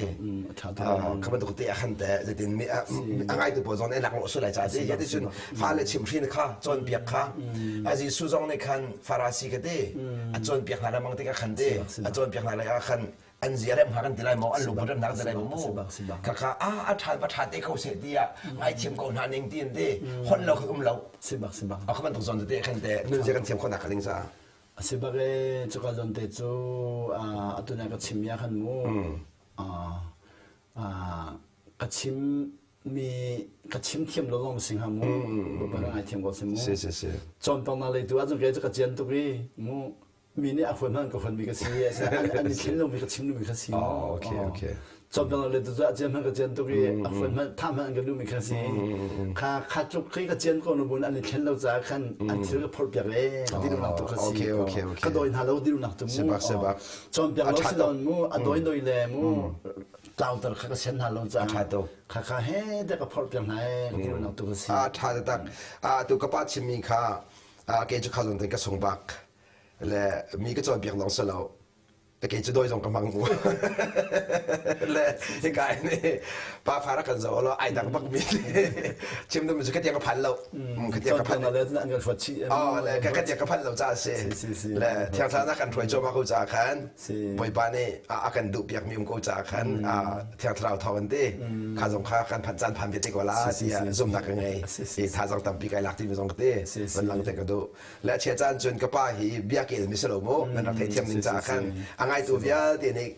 Kha bantuk te ah khan te zeitin mi a ngaitu pawl zong nih lak lo lai ca ti ya ti cun fale chimhrin kha cawnpiak kha a Jesuh zong nih khan Farasi ka ti a cawnpiak hna lengmang tikah khan ti a cawnpiak hna lai ah khan an zia rem hnga kan ti lai maw an lungput rem hna kan ti lai maw mu khakha a a ṭha va ṭha te ko seh tiah ngaithiam ko hna ning ti an ti hon lo kha um lo sibak sibak a kha bantuk zawn te khan te nun zia kan thiam khawh nak ding sa A si bak ee, cuka zawn te cu atu na ka chim ya khan mu. Ka chim mi ka chim thiam lo lawng si hnga mu. Bawipa ngai thiam ko si mu. Si si si. Cawnpang na lei tu ahcun kei cu ka cian tuk i mu mi nih a huan hman ka huan mi ka si an i thlen lo mi ka chim lo mi ka si mu. Oh, okay, okay. Cawnpiak le tu cu a cian hmanh ka cian tuk i a fuan hmanh tha hmanh an ka duhmi kha si. Kha kha tluk khi ka cian ko nu bun an i thlen lo caah khan an thil ka phorh piak e ka ti duhnak tu kha si. Okay, okay, okay. Ka dawi hna lo ti duhnak tu mu. Sebak sebak. Cawnpiak lo si lon mu a dawi dawi le mu tlauter kha ka sian hna lo caah. A tha tuk. Kha kha he te ka phorh piak hna e ka ti duhnak tu kha si. A tha tak. A tu ka pa chimmi kha ke cu kha zong ten ka sung bak. Le mi ka cawnpiak lawng si lo. Kei cu dawi zong ka hmang mu. Le hika in pa fa rak kan zoh lo ai dang bak mi chim dum cu ka tiang ka phan lo. Ka tiang ka phan. Le an kan hruat chih. Oh le ka tiang ka phan lo ca si. Le thiang thlarau na kan hruai cuahmah ko ca khan Bawipa nih a kan duh piak mi um ko ca khan thiang thlarau thawng an ti. Kha zong kha kan phan caan phan ve te ko la tiah zumhnak ka ngei. I thazang tampi kai lak ti mi zong ka ti. Van lang te ka duh. Le chia caan cun ka pa hi biakel mi si lo mu nan rak theithiam ning caah khan a ngaitu vialte nih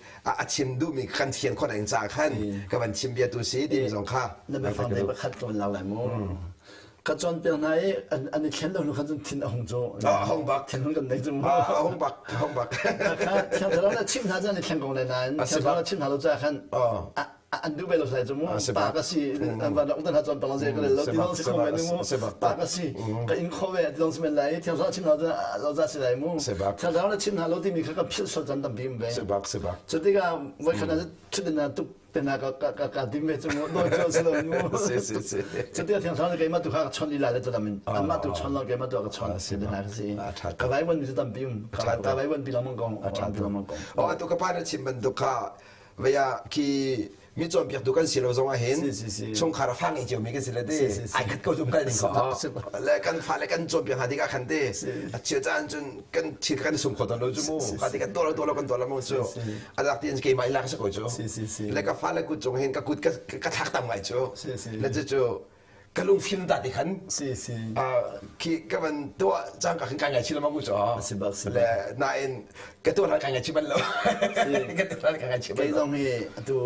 a chim duhmi kan thian khawh ning caah khan ka van chim bia tu si timi zong kha na biafang te pakhat ka van lak lai mu ka cawnpiak hna i an i thlen lo hnu khan cun thin a hung cu a hung bak thin hung kan nei cu a hung bak a hung bak kha thiang thlarau na chimh hna cun an i thleng ko lai nain thiang thlarau na chimh hna lo caah khan an duh ve lo sai cu mu pa ka si van rak utan ha chon pang ze ka lo ti dong si kho men mu pa ka si ka in kho ve ti dong si men lai thiang thlarau chim hna lo za si lai mu thiang thlarau na chim hna lo ti mi kha ka philh sual chan tampi um ve sebak sebak cu tikah voi khat ah thut na tuk te na ka ka ka dim ve cu mu doi chu si lo mu si si si cu tikah thiang thlarau keimah tu kha ka chon lila le tu lamin amah tu chon lo keimah tu ka chon si na ka si ka vai wan mi tampi um ka vai wan pi lamang kong a tha oh atu ka pa na chim bantuk kha Vaya khi mi cawnpiaktu kan si lo zong ah hin chungkhar a fa ngei cio mi kan si le ti ai khat ko zum kal ding ko le kan fa le kan cawnpiak hna tikah khan te a chia caan cun kan thil kan sum kho tawn lo cu mu ka ti kan tuah lo tuah lo kan tuah lo mu cu a lak ti in keimah i lak si ko cu le ka fa le kut cung hin ka kut ka thlak tam ngai cu le cu cu ka lungfim ta ti khan si si khi ka van tuah cang ka khan kai ngai chi lama ku cho si bak si le nain ka tuah hlan kai ngai chi bal lo ka tuah hlan kai ngai chi bal kei zong hi tu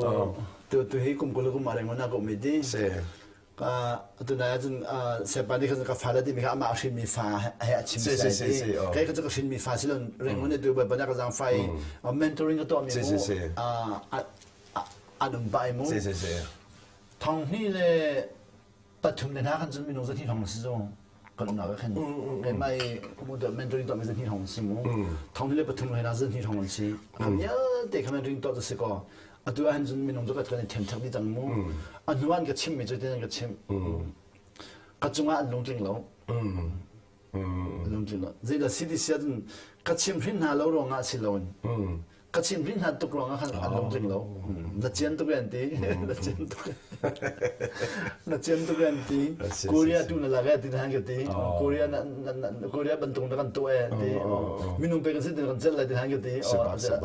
tu tu hi kum kul kum areng na ko mi ti si ka atu nai ahcun sepa nih khan ka fa le timi kha amah a hrinmi fa he a chim si si si kei ka cu ka hrinmi fa silon rengun tu bai bana ka zang fai mentoring ka tuah mi mu an um bai mu si si si Thong hnih le pathum le hna khan cun minung zahnih hrawng si cu kan umnak ah khan keimah i mu mentoring tuahmi zahnih hrawng si mu thong hnih le pathum he hna zahnih hrawng an si kha vialte kha mentoring tuah cu si kaw atu ah hin cun minung cu kan i ṭhen dih cang mu a hnu an ka chimmi cu tin an ka chimh ka cungah an lungtling lo lungtling lo zeidah si ti si ahcun ka chim hrin hna lo ruangah si loin. Ka chim hrin hna tuk ruangah khan an lungtling lo. Na cian tuk an ti. Na cian tuk. Na cian tuk an ti. Korea tu na lak e ti han ka ti. Korea na Korea bantuk na kan tu e ti. Minung pe kan si ti kan cel lai ti han ka ti.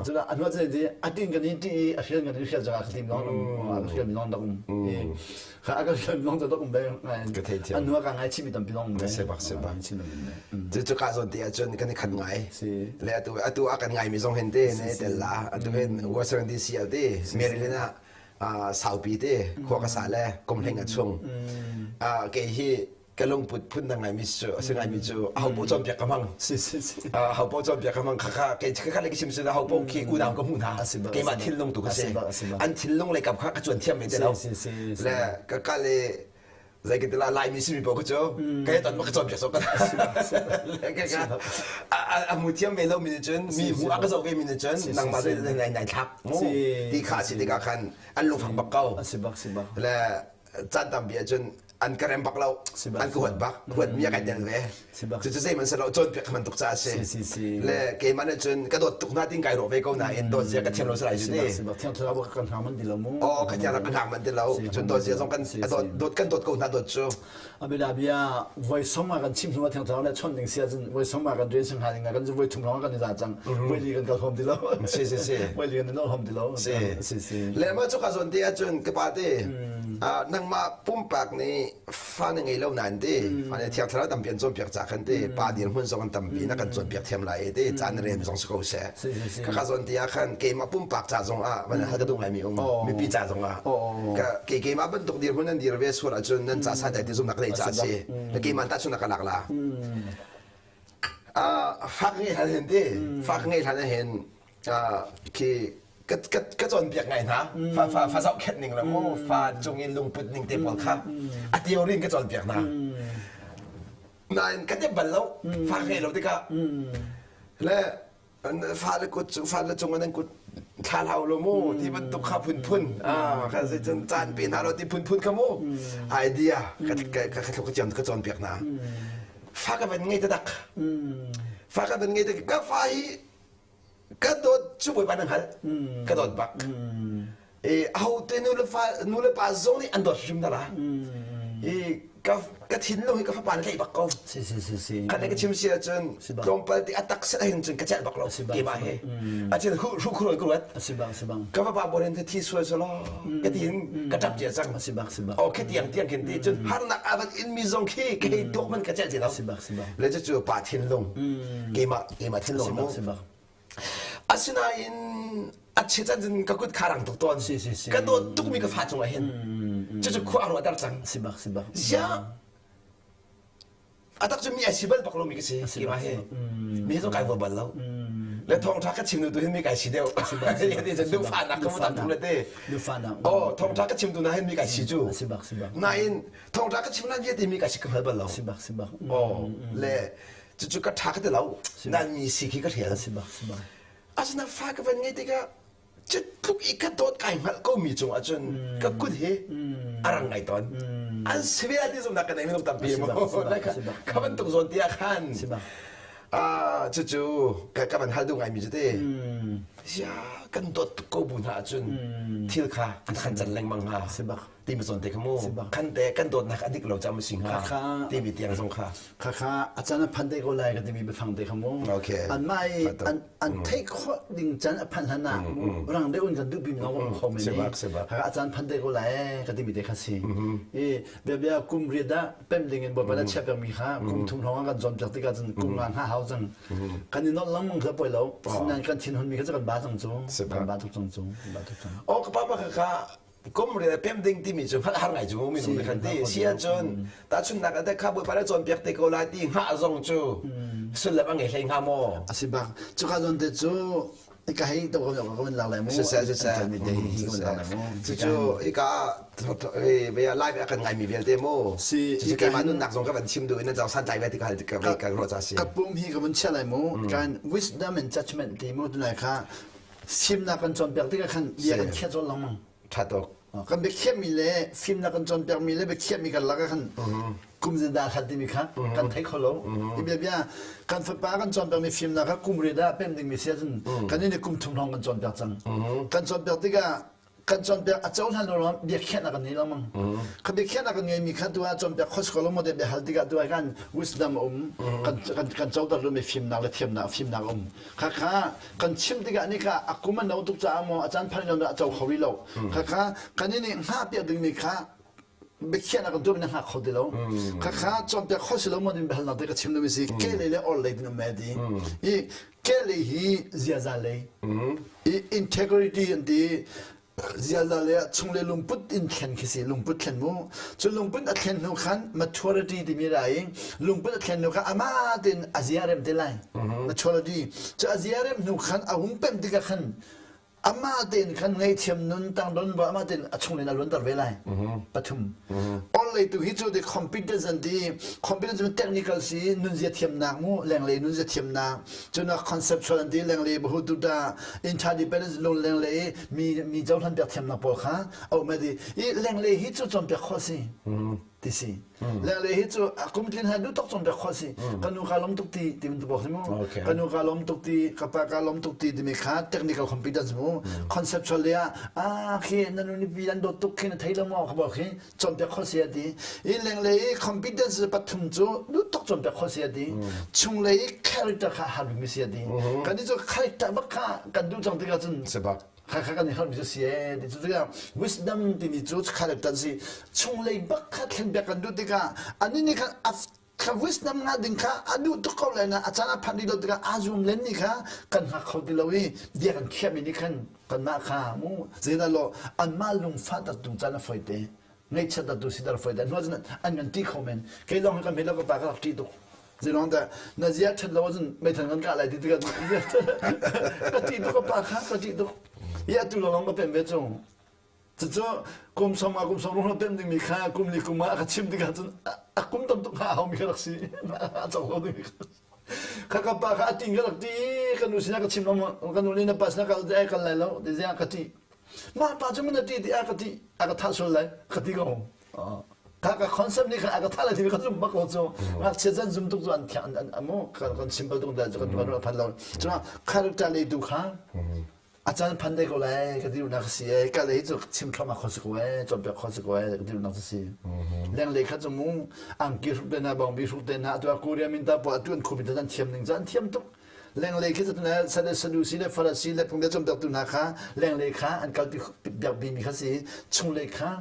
Cuna anwa cun ti atin kan in ti i a hrial kan in hrial janga ka tim long a hrial mi long dak um. Kha a kan hrial mi long dak um be. Ka thei thiam. Anwa ka ngai chimi tampi long um be. Se bak se bak. Cu ka zawn te ahcun kan i khat ngai. Le atu atu a kan ngai mi zong hen te ne tel la atu hen Western DC ah te Maryland ah saupi te khua ka sa le kum hleng a chung. Kei hi ka lungput phun dang ngai mi cu a si ngai mi cu aho paoh cawnpiak ka hmang. Si si si. Aho paoh cawnpiak ka hmang kha kei kha le ka chim sin aho paoh khi unau ka hmuh hna. Keimah thinlung tu ka si. An thinlung lei kap kha ka cuan thiam ve te lo. Le ka kal i zei ka ti la Laimi simi paoh cu kai ton ka cawnpiak sawk a mu thiam ve lo mi nih cun mi hmu a ka zoh ve mi nih cun nangmah zei nai nai thlak mu ti kha si tikah khan an lungfak bak ko si bak si bak le caan tampi ahcun an ka rem bak lo an ka huat bak huat mi a kai tel ve cucu zeihmanh si lo cawnpiak man tuk caah a si le keimah nih cun ka dawt tuk hna tin kai rawh ve ko nain dawt zia ka thiam lo salai cu ni thiang thlarau kan hngak manh ti lo mu aw ka thiang kan hngak manh ti lo cun dawt zia zong kan dawt dawt kan dawt ko hna dawt cu abila bia voi song kan chim hnu thiang thlarau le chon ding sia cun voi song kan rian sang ding kan voi thum lawng kan i za cang voi li kan kal hom ti lo si si si voi li kan nol hom ti lo si si si le ma chu ka zon te ahcun ka pa te nangmah pumpak nih fa na ngei lo nain ti fa ne thiang thlarau tampi an cawnpiak ca khan ti pa dirhmun zong an tampi na kan cawnpiak thiam lai i ti caan rem zong si ko seh ka ka zawn ti ah khan keimah pumpak ca zong ah van hal ka duh ngaimi um mipi ca zong ah ka ke keimah bantuk dirhmun nan dir ve sual ahcun nan ca sa dai ti zumnak nei ca si na keimah ta chun ka lak la fak ngei hlan hin ti fak ngei hlan hin khi ka ka ka cawnpiak ngai hna fa fa fa zohkhenh ning le mu fa cung in lungput ning te pawl kha a theory in ka cawnpiak hna nain ka tep bal lo fa ngei lo tikah le fa le kut cu fa le cung in an kut thla hlau lo mu ti bantuk kha phunphun ah ka zei cun caan pe hna lo ti phunphun kha mu idea ka ka ka ka ka cawnpiak hna fa ka van ngei taktak fa ka van ngei tak ka fa hi ka dawt cu bawipa na hngalh ka dawt bak e ahote nu le fa nu le pa zong nih an dawt hrim na la i ka ka thinlung hi ka fapa na tlaih bak ko si si si si khat ka chim si ahcun tlawmpal ti a tak set hin cun ka celh bak lo keimah he a chin hu hu khuroi ka ruat si bang si bang ka fapa boren te thi sual solo ka tin ka tap cia cang si bak si bak o khi tiang tiang khin ti cun harnak avan in mi zong khi ka hei tuak man ka celh ti lo si bak si bak le cu pa thinlung keimah keimah thinlung mu asinain a chiat cun ka kut kha rang tuk tawn si si si ka dawt tukmi ka fa cungah hin cucu khua a ruahter cang si bak si bak ziah a tak cu mi ai si bal bak lomi ka si keimah hi mi zong kai vual bal lo le thawngṭha ka chim tu hin mi kai si deuh duhfahnak ka tam tuk le te oh thawngṭha ka chim tu na hin mi kai si cu si bak si bak nain thawngṭha ka chim nan vialte mi kai si ka hngal bal lo si bak si bak oh le cucu ka ṭha ka ti lo nan mi si khi ka hrial si bak si bak asina fa ka van ngei tikah cu tluk i ka dawt kai hngalh ko mi cung ahcun ka kut hi a rang ngai tawn an si ve ti zumnak ka nei minung tampi mu ka bantuk zawn ti ah khan cucu ka van hal duh ngai mi cu te ya kan dawt tuk ko bu hna ahcun thil kha an khan can lengmang hnga timi zawn te kha mu khan te kan dawtnak a dik lo cam si hnga timi tiang zong kha kha kha a caan a phan te ko lai ka timi biafang te kha mu okay an mah i an an theih khawh ding caan a phan hlan ah rang deuh in kan duh bim lo kho men kha a caan phan te ko lai ka timi te kha si i bia bia kum riat ah pem ding in bawipa na chiah peng mi kha kum thum hrawng kan zuam piak tikah cun kum nga hna hau cang kan i nolh lengmang kha poi lo sinan kan thin hun mi kha cu kan ba cang cu kan ba tuk cang cu ba tuk cang oh ka pa ma kha kum riat pem ding timi cu hngalh har ngai cu mu minung nih khan ti si ahcun tahchunhnak ah kha bawipa le cawnpiak te ko lai ti hngah zong cu sullam a ngei hlei hnga maw a si bak cuka zawn te cu ka hei to ko ka van lak lai mu siseh siseh mi te hi ka van lak lai mu cucu hika bia live a kan ngai mi vialte mu si cucu keimah nunnak zong ka van chim duh in nan zong santlai ve ti ka ka ka ruah ca si ka pum hi ka van chia lai mu kan wisdom and judgment ti mu tunai kha fimnak kan cawnpiak tikah khan bia kan khiah cawl lengmang. Ṭha tuk. Kan biakhiahmi le fimnak kan cawnpiakmi le biakhiahmi kan lak ah khan mhm. kum zindah hlat timi kha kan thei kho lo. Hi bia bia kan fapa kan cawnpiakmi fimnak kha kum riat ah pem dingmi si ahcun kan nih kum thum hrawng kan cawnpiak cang. Kan cawnpiak tikah kan cawnpiak a cohlan lo ruang biakhiahnak kan ngei lengmang. Kha biakhiahnak kan ngeimi kha tu ah cawnpiak khos ko lo maw bia hal tikah tu ah kan wisdom a um kan kan kan coter lomi fimnak le thiamnak fimnak a um. Kha kha kan chim tikah ni kha a kum a no tuk caah maw a caan phan lo a co kho rih lo. Kha kha kan nih hngah piak dingmi kha biakhiahnak kan tuahmi na hngak kho ti lo. Kha kha cawnpiak kho si lo maw din biahalnak te ka chim dingmi si ke lei le or lei din um ti. I ke lei hi ziaza lei i integrity an ti ziaza lei ah chung le lungput in thlen khi si lungput thlen mu cu lungput a thlen hnu khan maturity timi ra i lungput a thlen hnu khan ama tein a zia rem te lai maturity cu a zia rem hnu khan a hung pem tikah khan amah tein khan ngaihthiam nun tangdon ba amah tein a chung in a luanter ve lai pathum orlei tu hi cu the competence an ti competence cu technical si nunzia thiamnak mu lenglei nunzia thiamnak cun conceptual an ti lenglei bahututa interdependence lung lenglei mi mi cohlan piak thiamnak pawl kha a um di i lenglei hi cu cawnpiak khawh si ti si lenglei hi cu a kum tlin ha du tok cong piak khawh si ka nu ka lom tuk ti ti bantuk bawk si mu ka nu ka lom tuk ti ka pa ka lom tuk ti timi kha technical competence mu conceptual le ah ah khi na nu ni pi an dawt tuk khi na thei lo maw kha bawk khi cawnpiak khawh si ati i lenglei i competence pathum cu du tok cawnpiak khawh si ati chunglei i character kha har bik mi si ati kan ni cu character bak kha kan duh cang tikah cun sebak kha kha kan i harmi cu si ee ti cu tikah wisdom timi cu character si chunglei bak kha thlen piak kan duh tikah ani nih khan kha wisdom ngah ding kha a duh tuk ko lai na a caan a phanh rih lo tikah aa zum len ni kha kan hngak kho ti lo i bia kan khiahmi nih khan kanmah kha mu zeidah law anmah lungfah tak tung caan a foi te ngaihchiat atu si dar foi te hnu cun an kan ṭih kho men kei lawng hi kan hme lo ka pa ka rak ṭih tuk Zeilong dah na zia ṭhat lo ahcun meithal kan kah lai ti tikah ka ṭih tuk ka pa kha ka ṭih tuk. I atu lawng ka pem ve cu. Cucu kum som ah kum som rung pem dingmi kha kum li kum ah a ka chim tikah cun a kum tam tuk hnga a haumi ka rak si. A cawk lo dingmi kha ka pa kha a ṭin ka rak ṭih ka nu sinah ka chim lo ka nu nih na pa sinah kal ai kal lai lo ti ziah ka ṭih. Mah pa cu min a ṭih ti a ka ṭih a ka thah sual lai ka ti ko. Kha ka concept nih khan a ka thah lai timi ka zum bak ko cu ngakchia zan zum tuk cu an thiang an amu kan kan simple tuk da cu kan kan phan lo cun character lei tu kha a caan phan dei ko lai ka ti nak si e ka lei cu chim thlam a kho si ko e cawnpiak kho si ko e ka ti nak si leng lei kha cu mu angki hruk te na bawngbi hruk te na atu Korea min ta po atu an khupi an thiam ning cu an thiam tuk lenglei khi cu Sadusi le Farasi le phungbia cawnpiaktu hna kha lenglei kha an kalpi biak bimi kha si chunglei kha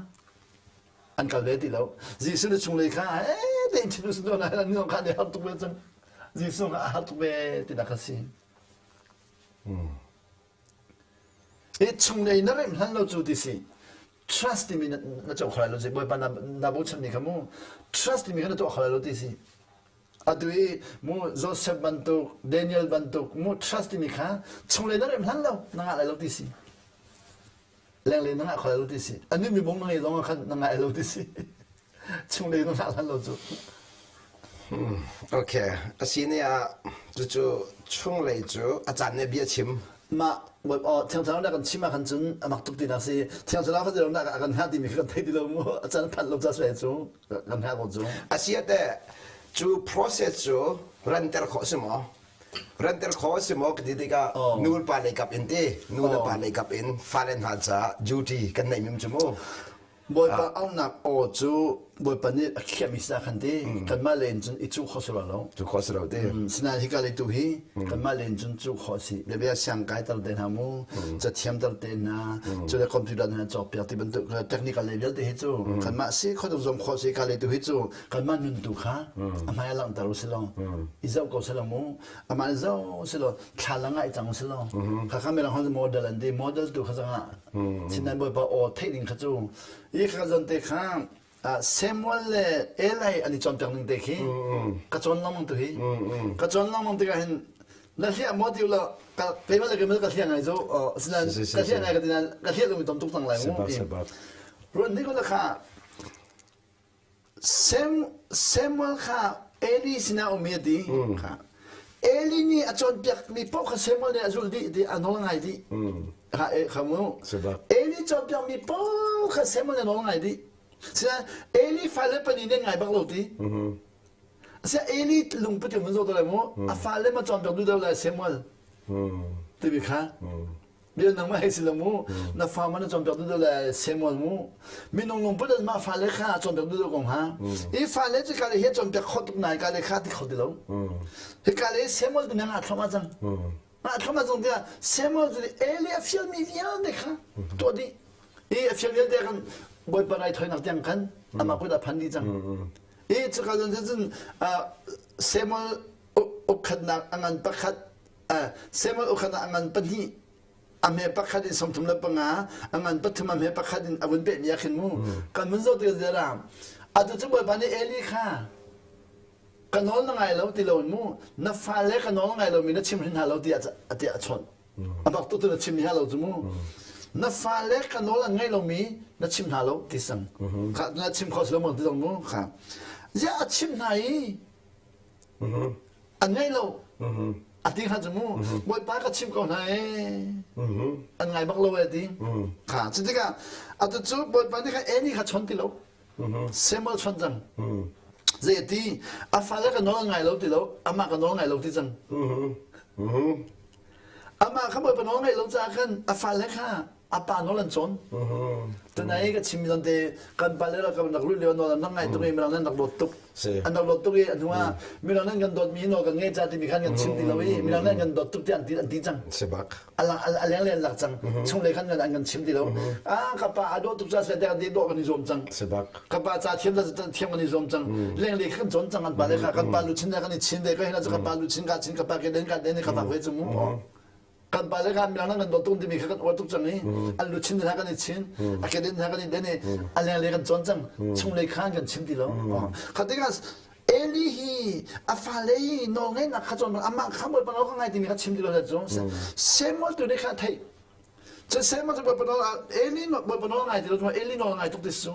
an kal ve ti lo Jesuh na chunglei kha ee te in thin us na an ngong kha ne har tuk ve cang Jesuh a har tuk ve ti nak a si i chunglei na rem hlan lo cu ti si trust timi na co kho lai lo si bawipa na na bochan mi kha mu trust timi kha na tuah kho lai lo ti si atu i mu Joseph bantuk Daniel bantuk mu trust timi kha chunglei na rem hlan lo na ngah lai lo ti si lenglei na ngah kho lo ti si anu mi bong na ngei zong ah khan na ngai lo ti si chunglei na ngah hlan lo cu Okay asine ah cucu chunglei cu a caan nih bia chim mah oh thiang thlarau kan chim ah khan cun a mak tuk ti nak si thiang thlarau kha zero nak a kan hngah timi kan thei ti lo mu a caan phanh lo ca sui cu kan hngah ko cu asiate cu process cu ranter khawh si maw Ranter kho a si maw ka ti tikah nu le pa lei kap in ti nu le pa lei kap in fale hna caah duty kan neih mim cu mu. Bawipa auhnak aw cu Bawipa nih a khiahmi si khan ti kanmah len cun i cuh kho si lo. Cuh kho si lo ti. Sinain hika lei tu hi kanmah len cun cuh kho si. Biabia siang kai tar te hna mu, cathiam tar te hna, cu le computer hna cawk piak ti bantuk technical lei vialte hi cu kanmah si kho tuk zom kho si ka lei tu hi cu kanmah nun tu kha a hmai ah langhter u silaw i zoh ko silaw mu amah in zoh silaw thla la ngai cang silaw kha kha mirang hon model an ti model tu kha zangah Chinland bawipa aw theih ding kha cu i kha zon te kha Samuel le Eli an i cawnpiak ning te khi ka cawn lengmang tu hi ka cawn lengmang tikah hin na hliah maw ti lo ka keimah le keimah ka hliah ngai cu sinain ka hliah ngai ka ti nain ka hliah lomi tam tuk cang lai mu ruan ni ko la kha Samuel kha Eli sinah a um i a ti. Kha. Eli nih a cawnpiakmi paoh kha Samuel nih a zulh dih ti a nawl ngai dih. Kha, kha mu. Eli cawnpiakmi paoh kha Samuel nih a nawl ngai dih. Sinain Eli fale pali nih an ngai bak lo ti. Sia Eli lungput in vun zoh lai mu a fale ma cawnpiak duh deuh lai Samuel timi kha bia nangmah hei si lo mu na fa ma na cawnpiak duh deuh lai Samuel mu minung lungput in mah fale kha cawnpiak duh deuh ko hnga i fale cu ka le hi cawnpiak kho tuk nai ka le kha ti kho ti lo hi ka le Samuel tu nang aa thlong ah cang Mah thlam ah zong tiah Samuel cu Eli a fialmi vialte kha tuah dih. I a fial vialte khan Bawipa raithawinak tiang khan amah kut ah phan dih cang. I cuka cun cun Samuel ukkhatnak a ngan pakhat Samuel ukkhatnak a ngan pahnih a hme pakhat in 35 a ngan pathum a hme pakhat in a vun pehmi ah khin mu kan vun zoh tikah zera atu cu Bawipa nih Eli kha ka nawl na ngai lo ti lo in mu na fale ka nawl ngai lomi na chim hrin hna lo tiah tiah a chawnh a bak tu tu na chim hna lo cu mu na fale ka nawl an ngai lomi na chim hna lo ti sang kha na chim kho lo ti zong mu kha ziah a chim hna i an ngai lo a ti kha cu mu bawipa ka chim ko hna e an ngai bak lo e ti kha cu tikah atu cu bawipa nih kha Eli kha chon ti lo Samuel chon cang. Zei a ti? A fale ka nawl ngai lo ti lo, amah ka nawl ngai lo ti cang. Amah kha Bawipa nawl ngai lo caah khan a fale kha a pa nawl an cawn. Tunai ka chim mi te kan pale rak kan rak lut lio nawl an rak ngai tuk i mirang nan rak dawt tuk. An rak dawt tuk i a hnu ah mirang nan kan dawt mi nawl kan ngei ca timi khan kan chim ti lo i mirang nan kan dawt tuk ti an ti an ti cang. Si bak. A leng len lak cang chung lei khan an kan chim ti lo ah ka pa a dawh tuk ca se te kan dawh kan i zuam cang ka pa ca thiam ca thiam kan i zuam cang leng lei kan cawn cang an pa le kha kan pa lu chin kan i chin de ka hina ka pa lu chin ka chin ka pa ke den ka den ka fa ve chu mu kan pa le kan mirang kan dawt tung timi kha kan uar tuk cang i an lu chin hna kan i chin a ke den hna kan i den i a leng lei kan cawn cang chung lei khan kan chim ti lo kha tikah Eli hi a fale hi nawlngeihnak kha cawn amah kha Bawipa nawl ka ngai timi kha chim ti lo cu Samuel tu nih kha theih cu Samuel cu Bawipa nawl Eli Bawipa nawl ngai ti lo Eli nawl ngai tuk ti su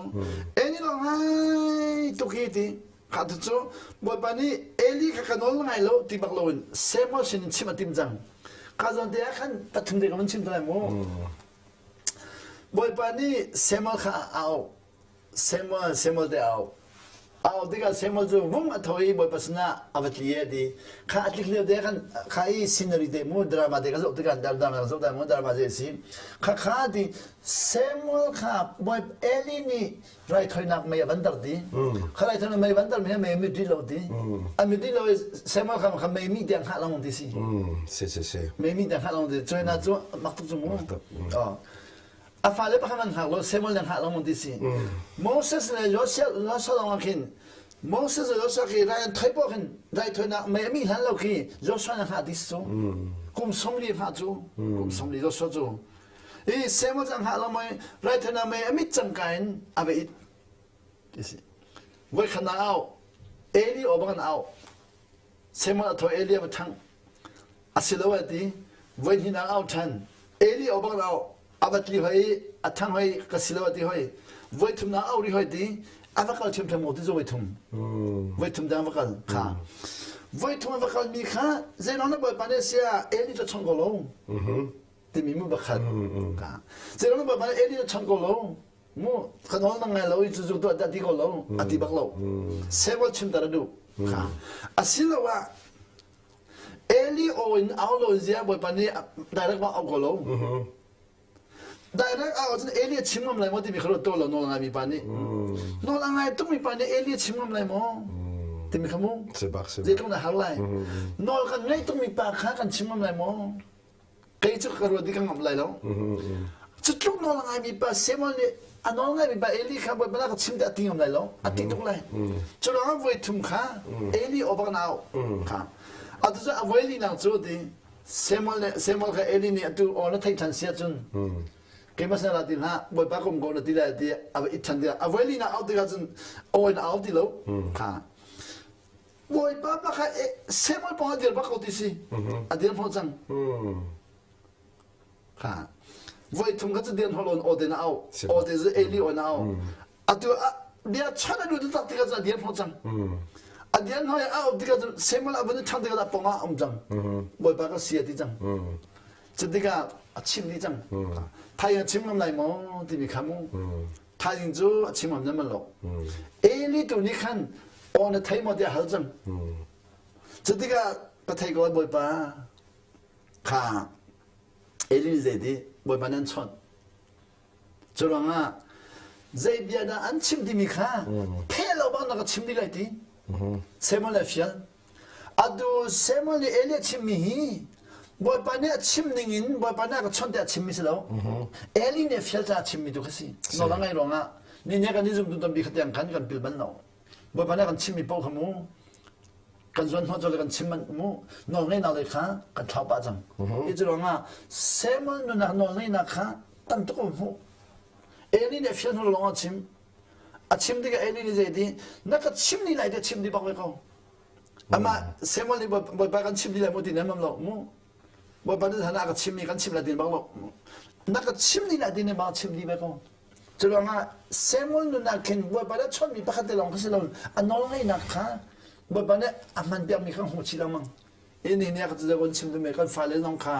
Eli nawl ngai tuk hi ti kha tu cu Bawipa nih Eli kha ka nawl ngai lo ti bak loin Samuel sin in chim a tim cang ka zawn te ah khan pathum te ka van chim te lai mu Bawipa nih Samuel kha a auh Samuel Samuel te au au tikah Samuel cu vung a tho i Bawipa sinah a va tli e ti kha a tlik lio te khan kha i scenery te mu drama te ka zoh tikah drama ka zoh mu drama ze si kha kha ti Samuel kha Bawi Eli nih raithawinak mei a van dar ti kha raithawinak mei van dar mi mei mit lo ti a mit lo i Samuel kha kha mei mi tiang hngah lang ti si si si si mei mi tiang hngah lang ti cuina cu mak tuk cu mu A fale pakhat an hngak lo, Samuel le hngak lo mun ti si. Moses le Joshua Joshua lawng ah khin Moses le Joshua khi rai an thoi poh khin rai thoinak mei a mi hlan lo khi Joshua na hngah dis cu. Kum 40 hngah cu. Kum 40 Joshua cu. I Samuel cu a hngah lo mei rai thoinak mei a mit cang ka in a va it. Ti si. Voi khat na au. Eli aw bang an au. Samuel a tho Eli a va ṭhangh. Asilo a ti. Voi hnih na au ṭhan. Eli aw bang au. A va tli hoi i a ṭhang hoi ka si lo a ti hoi. Voi thum na au ri hoi ti. A va kal ṭhiamṭhiam ko ti cu voi thum. Voi thum dang va kal kha. Voi thum a va kal mi kha zeilong na bawipa nih sia Eli cu chong ko lo. Timi mu pakhat. Ka. Zeilong na bawipa nih Eli cu chong ko lo. Mu ka nawl na ngai lo i cu tuah dah ti ko lo a ti bak lo Samuel chimter a duh kha asiloah Eli aw in au lo zia Bawipa nih direct ma au ko lo direct au cun Eli a chim ngam lai maw timi kha ruat to lo nawl ngai mi pa nih nawl a ngai tuk mi pa nih Eli a chim ngam lai maw timi kha mu zeitluk na har lai nawl kan ngaih tuk mi pa kha kan chim ngam lai maw Kei cu ka ruat i ka ngamh lai lo. Cu tluk nawl a ngaimi pa Samuel nih a nawl ngaimi pa Eli kha Bawipa na ka chim te a ti ngam lai lo. A ti tuk lai. Cu ruangah voi thum kha Eli aw bak na auh kha. Atu cu a voi linak cu ti Samuel nih Samuel kha Eli nih atu aw na theih ṭhan si ahcun keimah sin ra ti hlah Bawipa ka um ko na ti lai ti a va it ṭhan tikah a voi linak auh tikah cun aw in a au ti lo kha. Bawipa pakhat Samuel pawng a dir bak ko ti si. A dir hnawh cang. Kha. Voi thum kha cu dir hnawh lawn aw te na au. Aw te cu Eli aw na au. Atu bia chan a duh tak tikah cu a dir hnawh cang. A dir hnawh i a au tikah cu Samuel a vun i ṭhang tikah a pawng ah a um cang. Bawipa ka si a ti cang. Cu tikah a chim dih cang. Thai a chim ngam lai maw timi kha mu. Thaizing cu a chim ngam nan lo. Eli tu nih khan aw na thei maw tiah hal cang. Cu tikah ka thei ko Bawipa kha Eli nih zeiti Bawipa nan chawnh. Cu ruangah zei bia dah an chim timi kha pheh lo bang na ka chim dih lai ti. Samuel le fial. Atu Samuel nih Eli a chimmi hi Bawipa nih a chim ning in Bawipa nih a ka chawnh tiah a chimmi si lo. Eli nih a fial caah a chimmi tu kha si. Nawl a ngaih ruangah ni nih kan i zumtu tampi kha tiang khan kan pil bal lo. Bawipa nih a kan chimmi paoh kha mu kan zuan hnawh le kan chim manh mu nawl ngeihnak lei kha kan thlau pah cang. Hi cu ruangah Samuel nunnak nawl ngeihnak kha tam tuk a hmuh. Eli nih a fial hnu lawng a chim. A chim tikah Eli nih zei ti na ka chim ni lai te chim di bak ve ko. Amah Samuel nih Bawipa kan chim di lai mu ti nan lo mu. Bawipa nih hana ka chim mi kan chim lai ti bak lo. Na ka chim ni lai ti ne bang chim di ve ko. Cu ruangah Samuel nunnak khin Bawipa nih chawnh mi pakhat te lawng kha si lo a nawl ngeihnak kha Bawipa nih a hman piak mi kha hmu chih lengmang. Ini nih ka kan chim duhmi kan fale zong kha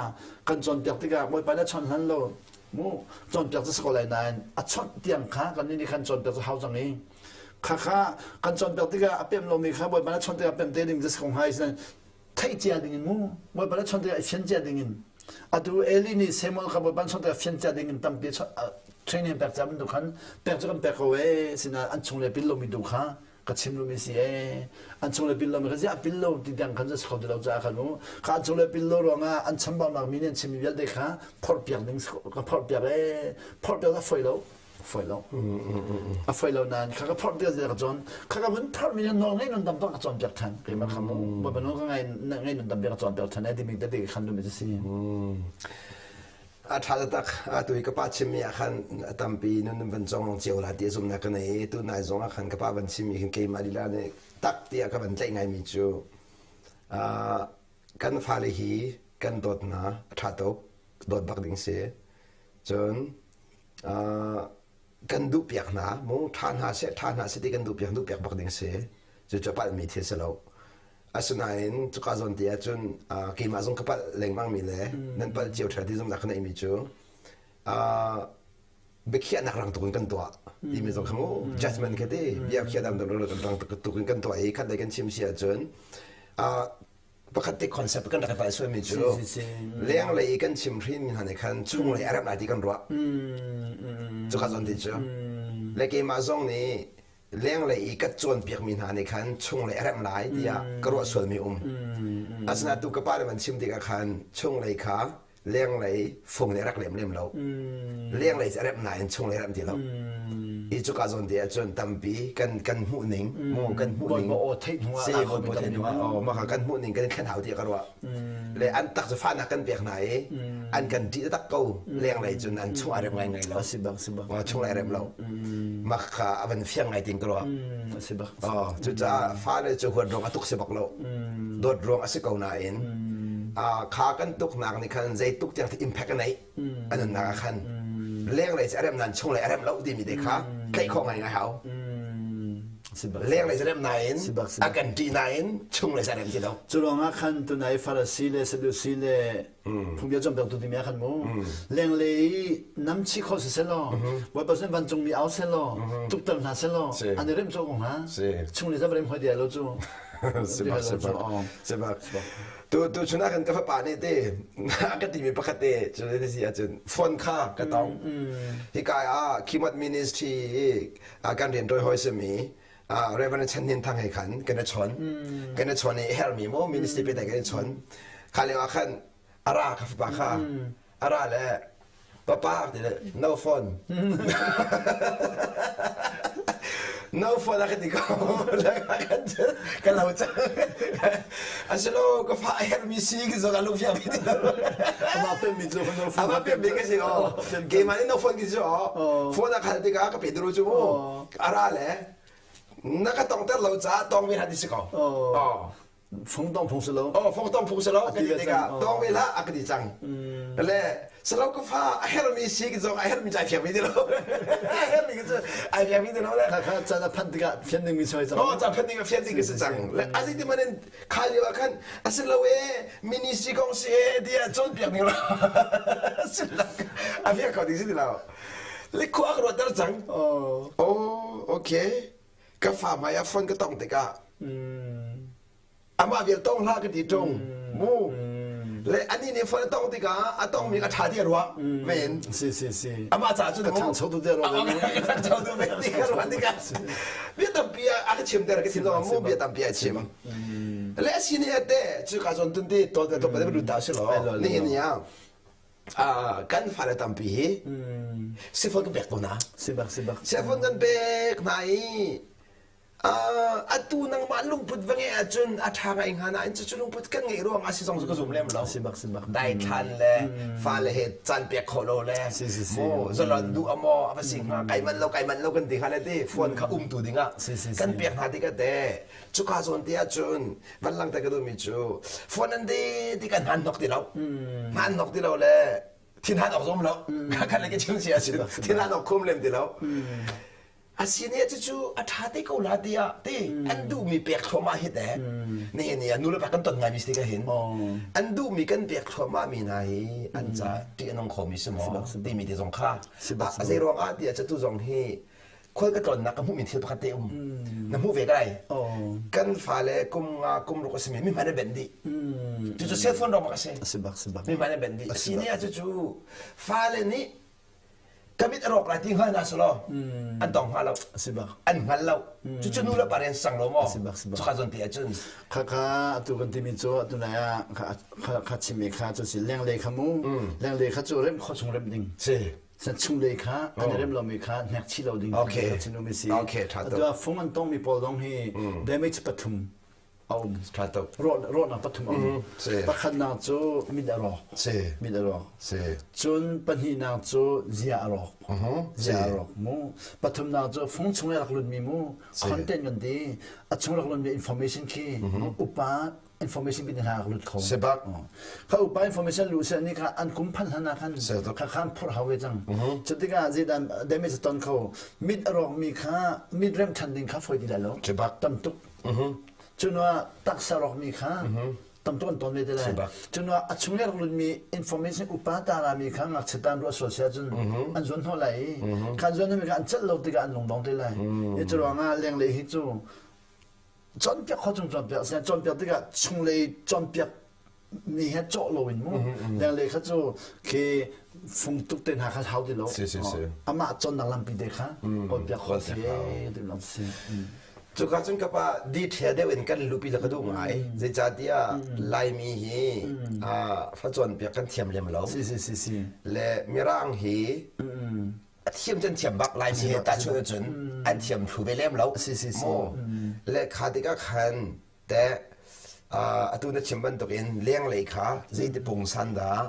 kan cawnpiak tikah Bawipa nih a chawnh hlan lo mu cawnpiak cu si ko lai nain a chawnh tiang kha kan nih khan cawnpiak cu hau cang i kha kha kan cawnpiak tikah a pem lomi kha Bawipa nih chawnh tikah pem te ding cu si ko hnga i theih cia ding in mu Bawipa nih chawnh tikah i fian cia ding in atu Eli nih Samuel kha Bawipa nih chawnh tikah fian cia ding in tampi training pek cia bantuk khan pek cu kan pek ko ee sinain an chung le pil lomi tu kha ka chim lomi si ee an chung le pil lomi ka ziah pil lo ti tiang khan si kho ti lo caah khan mu kha an chung le pil lo ruangah an chambaunak mi nih an chimmi vialte kha phorhpiak ding ka phorhpiak ee phorhpiak a foi lo foi lo a foi lo nain kha ka phorhpiak zia ka cawn kha ka vun phorhmi na nawl ngei nun tam ka cawnpiak than keimah kha mu bawipa nawl ka ngai ngei nun tampi ka cawnpiak than ee timi tete khan dumi si A ṭha taktak. Atu i ka pa chimmi ah khan a tampi nun van cong cio la ti zumhnak ka nei i tunai zong ah khan ka pa van chimmi khin keimah lila nih tak tiah ka van tlaih ngaimi cu kan fale hi kan dawt hna a ṭha tuk dawt bak ding si cun kan duhpiak hna mu ṭha hna seh ṭha hna seh ti kan duhpiak duhpiak bak ding si cucu a palhmi thil si lo Asinain cuka zawn te ahcun keimah zong ka palh lengmangmi le nan palh cio ṭheo ti zumhnak ka neihmi cu biakhiahnak rang tuk in kan tuah timi zong kha mu judgment kha ti biakhiah dang rang tuk in kan tuah i khat lei kan chim si ahcun pakhat te concept kan rak i palh sualmi cu lenglei i kan chim hrinmi hna nih khan chunglei a remh lai ti kan ruah cuka zawn te cu le keimah zong nih lenglei i ka cawnpiakmi hna nih khan chunglei a remh lai tiah ka ruah sualmi um. Asinain tu ka pa nih van chim tikah khan chunglei kha lenglei fung nih a rak lem lem lo. Lenglei cu a remh nain chunglei a remh ti lo. I cuka zawn te ahcun tampi kan kan hmuh ning mu kan hmuh ning si bawipa theih hnu ah aw mah kha kan hmuh ning kan i thlen hau tiah ka ruah. Le an tak cu fahnak kan pek hna i an kan ṭih tak ko lenglei cun an chung a rem ngai ngai lo a si bak si bak chung a rem lo mak kha a van fiang ngai tin ka ruah a si bak oh cucaah fale cu huat ruang a tuk si bak lo dawt ruang a si ko nain kha kan tuknak nih khan zei tuk tiang impact a neih a nunnak ah khan lenglei cu a rem nain chunglei a rem lo timi te kha tlaih khawh ngai ngai hau lenglei cu rem nain a kan ṭih nain chunglei cu a rem ti lo cu ruangah khan tunai Farasi le Sadusi le phungbia cawnpiaktu timi ah khan mu lenglei namchi kho si selaw Bawipa sin vancungmi au selaw tukter hna selaw an i rem cawk ko hnga chunglei cu rem hoi dia lo cu Sibak sibak sibak Tu tu chun ah khan ka fapa nih te a ka timi pakhat te cu ti si ahcun phone kha ka tong. Hika ah Khimat Ministry i kan rian ṭawi hawi simi Reverend Chan Hnin Thang he khan kan i chawn. Kan i chawn i herhmi maw ministry pe kan i chawn. Kha lio ah khan a ra ka fapa kha a ra le Papa ti le no phone. no phone a ka ti ko. Ka lo cang. Asilo ka fa a hermi si ki zong a lung fiang ti lo. Ama pem mi cu no phone. Ama pem mi ka si o. Keimah nih no phone ki cu o. Phone a khal tikah ka pe duru cu mu. Ara le na ka tong ter lo caah tong ve hlah ti si ko. Oh. Fung tong phung si lo. Oh, fung tong phung si lo ka ti tikah tong ve hlah a ka ti cang. Le salo ka fa a hermi si ki zong a hermi cai fiang mi ti lo. A hermi ki cu ai fiang mi ti lo le. Kha kha caan a phanh tikah fian ding mi soi cang. Oh, caan phanh ding a fian ding si cang. Le a ti manin kha lio ah khan a si lo e ministry kong si e tiah cawnpiak ning lo. A fiang ko ding si ti lo. Le khua ka ruahter cang. Oh, okay. Ka fa hmai ah phone ka tong tikah amah vial tong hlah ka ti ṭung mu le ani nih phone a tong tikah a tongmi a ṭha ti a ruah men si si si amah caah cun ka ṭhangcho tu te ruah ka ṭhangcho tu ve ti ka ruah tikah bia tampi a ka chim ter ka thin lo mu bia tampi a chim le a si ni ate cu ka zawn tun ti to to pa lut ta si lo ni ni ah kan fale tampi hi sifon kan pek ko na sibak sibak sifon kan pek hna i atu nangmah lungput va ngeih ahcun a ṭha ngai hnga nain cucu lungput kan ngeih ruang ah si zong cu ka zum lem lo. Sibak sibak. Daithlan le fale he caan pek khawh lo le maw zalon duh a maw a va si hnga kai manh lo kai manh lo kan ti hnga le ti phone kha umtu dingah kan pek hna tikah te cuka zawn te ahcun van langhter ka duhmi cu phone an de ti kan hman hnok ti lo hman hnok ti lo le thinhan awk zom lo kha le ka chim si ahcun thinhan awk khum lem ti lo A si nih cucu a ṭha te ko la tiah ti an duhmi pek thluahmah hi teh nihin ni ah nu le pa kan ton ngaimi si ka hin an duhmi kan pek thluahmah mi hna hi an ca ṭih a nung khomi si maw timi te zong kha a zei ruang ah tiah catu zong hi khual ka tlawnnak ka hmuhmi thil pakhat te um na hmuh ve kai kan fale kum nga kum ruk a simi mi hman a benh dih cucu cell phone rong bak a si mi hman a benh dih a si nih ah cucu fale nih ka mit a rawk lai ti hngal hna selaw an tong hnga lo si bak an hngal lo cucu nu le pa rian sang lo maw si bak si bak cuka zawn te ahcun kha kha atu kan timi cu atu nai ah kha kha chimi kha cu si lenglei kha mu lenglei kha cu rem kho chung rem ding si san chunglei kha an rem lomi kha hnek chih lo ding okay kha chim si okay tha atu ah fung an tong mi pawl dong hi damage pathum a um. Ṭha tuk. Rawhnak pathum a um. Pakhatnak cu mit a rawk. Mit a rawk. Cun pahnihnak cu zia a rawk. Zia a rawk mu. Pathumnak cu fung chung i rak lutmi mu. Content kan ti. A chung rak lutmi information khi upa information bin hna rak lut kho. Sebak. Kha upa information lu se ni kha an kum phan hlan ah khan kha khan phur hau ve cang. Cutikah zeidan damage ton kho. Mit a rawk mi kha mit rem than ding kha foi ti lai lo. Sebak. Tam tuk. Cunuah taksa rawkmi kha tam tuk an ton ve te lai. Cunuah a chung le rak lutmi information upa tarami kha ngakchia tan ruah sual si ahcun an zuan hnawh lai i kha an zuan hnawhmi kha an celh lo tikah an lungdong te lai. Hi cu ruangah lenglei hi cu cawnpiak kho chung cawnpiak asinain cawnpiak tikah chunglei cawnpiak mi he cawh lo in mu lenglei kha cu khi fung tuk te hna kha hau ti lo amah cawnnak lampi te kha kawl piak khawh si ti lang si Cuka cun ka pa detail deuh in kan lupi le ka duh ngai. Zeicahtiah Laimi hi fa cawnpiak kan thiam lem lo. Si si si si. Le Mirang hi a thiam cun thiam bak Laimi he tahchunh ahcun an thiam thlu ve lem lo. Si si si. Le kha tikah khan Teh atu na chim bantukin lenglei kha zeiti pungsan dah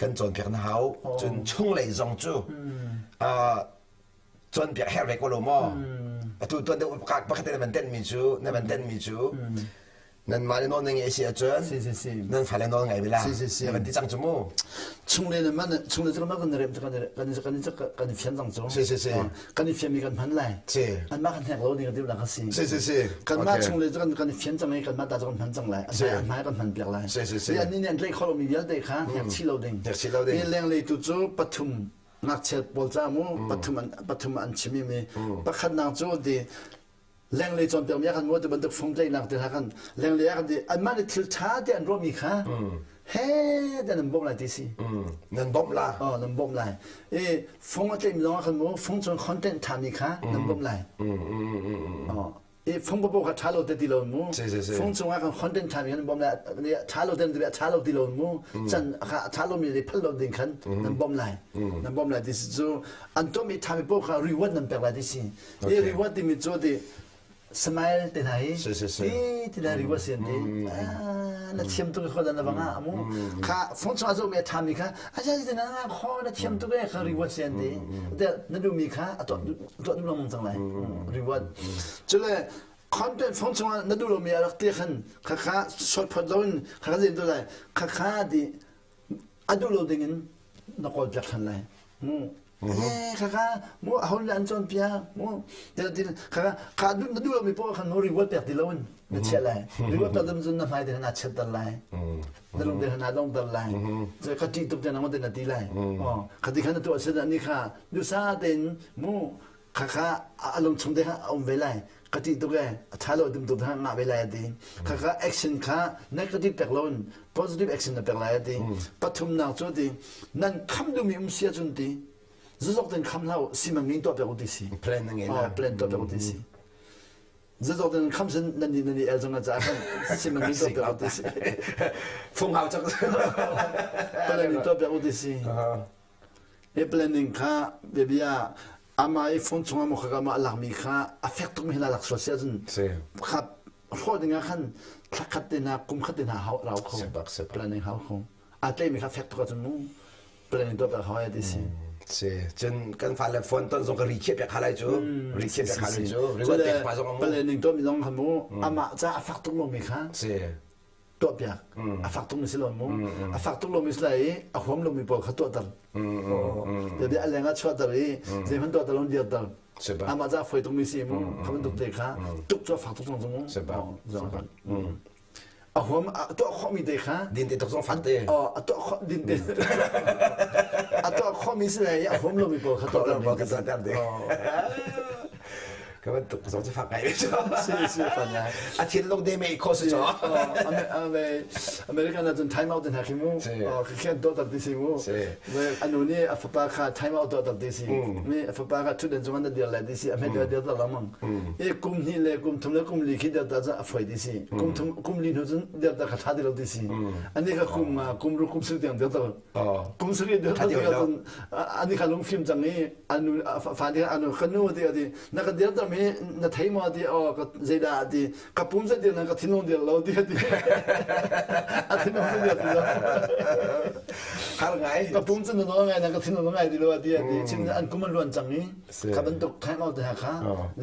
kan cawnpiak na hau. Cun chunglei zong cu cawnpiak herh ve ko lo maw? Atu tuan deuh pakhat na van tenhmi cu na van tenhmi cu nanmah le nawl na ngeih si ahcun nan fale nawl ngai ve la. Na van ti cang cu mu. Chunglei na man chunglei cu kan rem kan kan kan i fian cang cu. Si si si. Kan i fian mi kan hman lai. Si. Anmah kan hnek lo ding ti ka si. Si si si. Kanmah chunglei cu kan kan i fian cang i kanmah ta cu kan hman cang lai. Si. An hmai kan hman piak lai. Si si si. An nih an tlaih kho lomi vialte kha hnek chih lo ding. Hnek chih lo ding. Mi lenglei tu cu pathum ngakchia pawl ca mu pathum an pathum an chimi mi pakhatnak cu ti lenglei cawnpiakmi ah khan maw ti bantuk fungtlaihnak te hna khan lenglei ah khan ti anmah nih thil ṭha te an ruahmi kha he te nan bawmh lai ti si nan bawmh la oh nan bawmh lai i fung a tlaihmi lawng ah khan mu fung chung content ṭhami kha nan bawmh lai oh i fung papo kha ṭha lo te ti lo mu fung chung ah khan content ṭhami khan nan bawmh lai ṭha lo te ṭha lo ti lo mu can kha ṭha lomi le phal lo ding khan nan bawmh lai nan bawmh lai ti si cu an tuahmi ṭhami paoh kha reward nan pek lai ti si Hi reward timi cu ti smile te hna hi ti ti na reward sian ti na thiam tuk kho na banga amu kha phone chung azo me thami kha aja ti na kho na thiam tuk e kha reward sian ti te na du mi kha ato to du long chang lai reward chule content phone chung na du lo mi arak ti khan kha kha short phot lo in kha kha zin tu lai kha kha ti adu lo ding in na kawl piak than lai mu. Eh khaka mu ahon le an cawn piak mu ti khaka kha du na duh mi paoh khan mu reward pek ti loin na chiah lai. Reward pek dam cun na hmai te na chiat lai. Na lung te na dong ter lai. Cu ka ṭih tuk te na te na ti lai. Oh khati khan na tuah sin ni kha dusa tein mu khakha a lung chung te kha a um ve lai. Ka ṭih tuk e a ṭha lo tum tuk kha ngah ve lai a ti. Khakha action kha negative pek loin positive action na pek lai a ti. Pathumnak cu ti nan kham duhmi um si ahcun ti zazok ten kham hlah u simangin tuah pek u ti si. Plan na ngei la. Plan tuah pek u ti si. Zazok ten kham sin nan ni nan i el zong na ca khan simangin tuah pek u ti si. Fung hau cak. Plan in tuah pek u ti si. Hi planning kha biabia amah i phone chungah maw khaka ma a lakmi kha a fek tukmi hin a lak sual si ahcun kha hrawh ding ah khan thla khat te hna kum khat te hna hau rau kho planning hau kho aa tlaimi kha fek tuk ahcun mu planning tuah piak hau ai ti si si cun kan fale phone ton zong ka ri khiah piak halai cu ri khiah piak halai cu reward pek pa zong mu planning tuah mi zong kha mu amah ca a fak tuk lomi kha si tuahpiak a fak tukmi si lo mu a fak tuk lomi si lai i a huam lomi pawl kha tuahter te a leng ah chuahter i zeihmanh tuahter lo dirter amah ca foi tukmi si mu kha bantuk te kha tuk cu a fak tuk zong mu a huam a tuah khawhmi te kha din te tuk zong fak te a tuah khawh din te a tuah khawhmi si lai i a huam lomi pawl kha tuahter ding Ka bantuk zong cu fak ngai ve cu. Si si fak ngai. A thinlung de mei kho si cu. American ah cun time out in ha khi mu. Khi an tuah ti si mu. Anu nih a fapa kha time out tuah ti si. Mi a fapa kha thutden cung an dir lai ti si. A hmet dir ta lamang. I kum hnih le kum thum le kum li khi dir ta cun a foi ti si. Kum thum kum li hnu cun dir ta kha tha ti lo ti si. Ani kha kum kum ru kum suk tiang dir ta. Kum sarih dir ta cun ani kha lungfim cang i anu fa nih anu ka nu ti ati na ka dir mi na thei maw ti o ka zeidah ti ka pum zat dir na ka thinlung dir lo ti ati a thinlung zat dir ti lo har ngai ka pum cun na nawl ngai na ka thinlung ngai ti lo ati ati chim an kum an luan cang i kha bantuk time out ha kha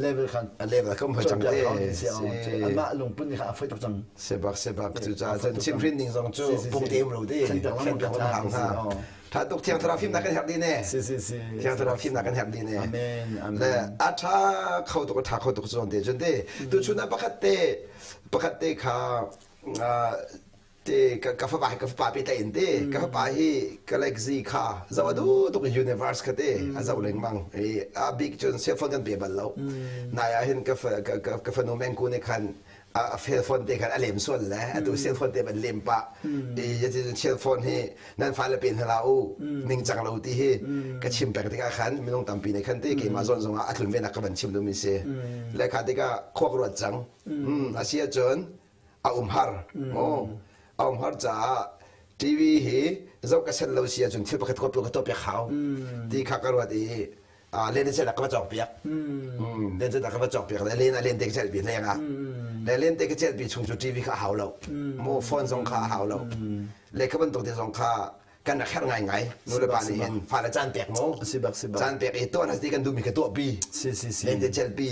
level khan level kam hoi cang te amah lungpun ni kha a foi tuk cang sebak sebak cu ca cun chimhrin ning zong cu pung te um lo ti thlen tak hang ha Tha tuk thiang thlarau fimnak kan herh dih ne. Si si si. Thiang thlarau fimnak kan herh dih ne. Amen. Amen. Le a tha kho tuk a tha kho tuk zawn te cun te tu chun ah pakhat te pakhat te kha te ka fapa hi ka fapa pe ta in te ka fapa hi galaxy kha zo adu tuk universe kha te a zo lengmang i a bik cun cell phone kan pe bal lo nai ah hin ka ka fanu mengku ne khan a cell phone te khan a lem sual le atu cell phone te van lem pah i cell phone hi nan fale pe hna u ningcang lo ti hi ka chim peng tikah khan minung tampi nih khan ti keimah zawn zongah a tlun ve nak ka van chim dumi si le kha tikah khuak ruat cang a si ahcun a um har a um har caah TV hi zoh ka set lo si ahcun thil pakhat ko ka tuah piak hau ti kha ka ruat i len in ka va cawk piak len cun ka va cawk piak le len ah len te ka celh pi leng ah le len te ka celh pi chung cu TV kha a hau lo mu phone zong kha a hau lo le kha bantuk te zong kha kan rak herh ngai ngai nu le pa nih hin fale caan pek mu caan pek i tuah na ti kan duhmi ka tuah pi len te celh pi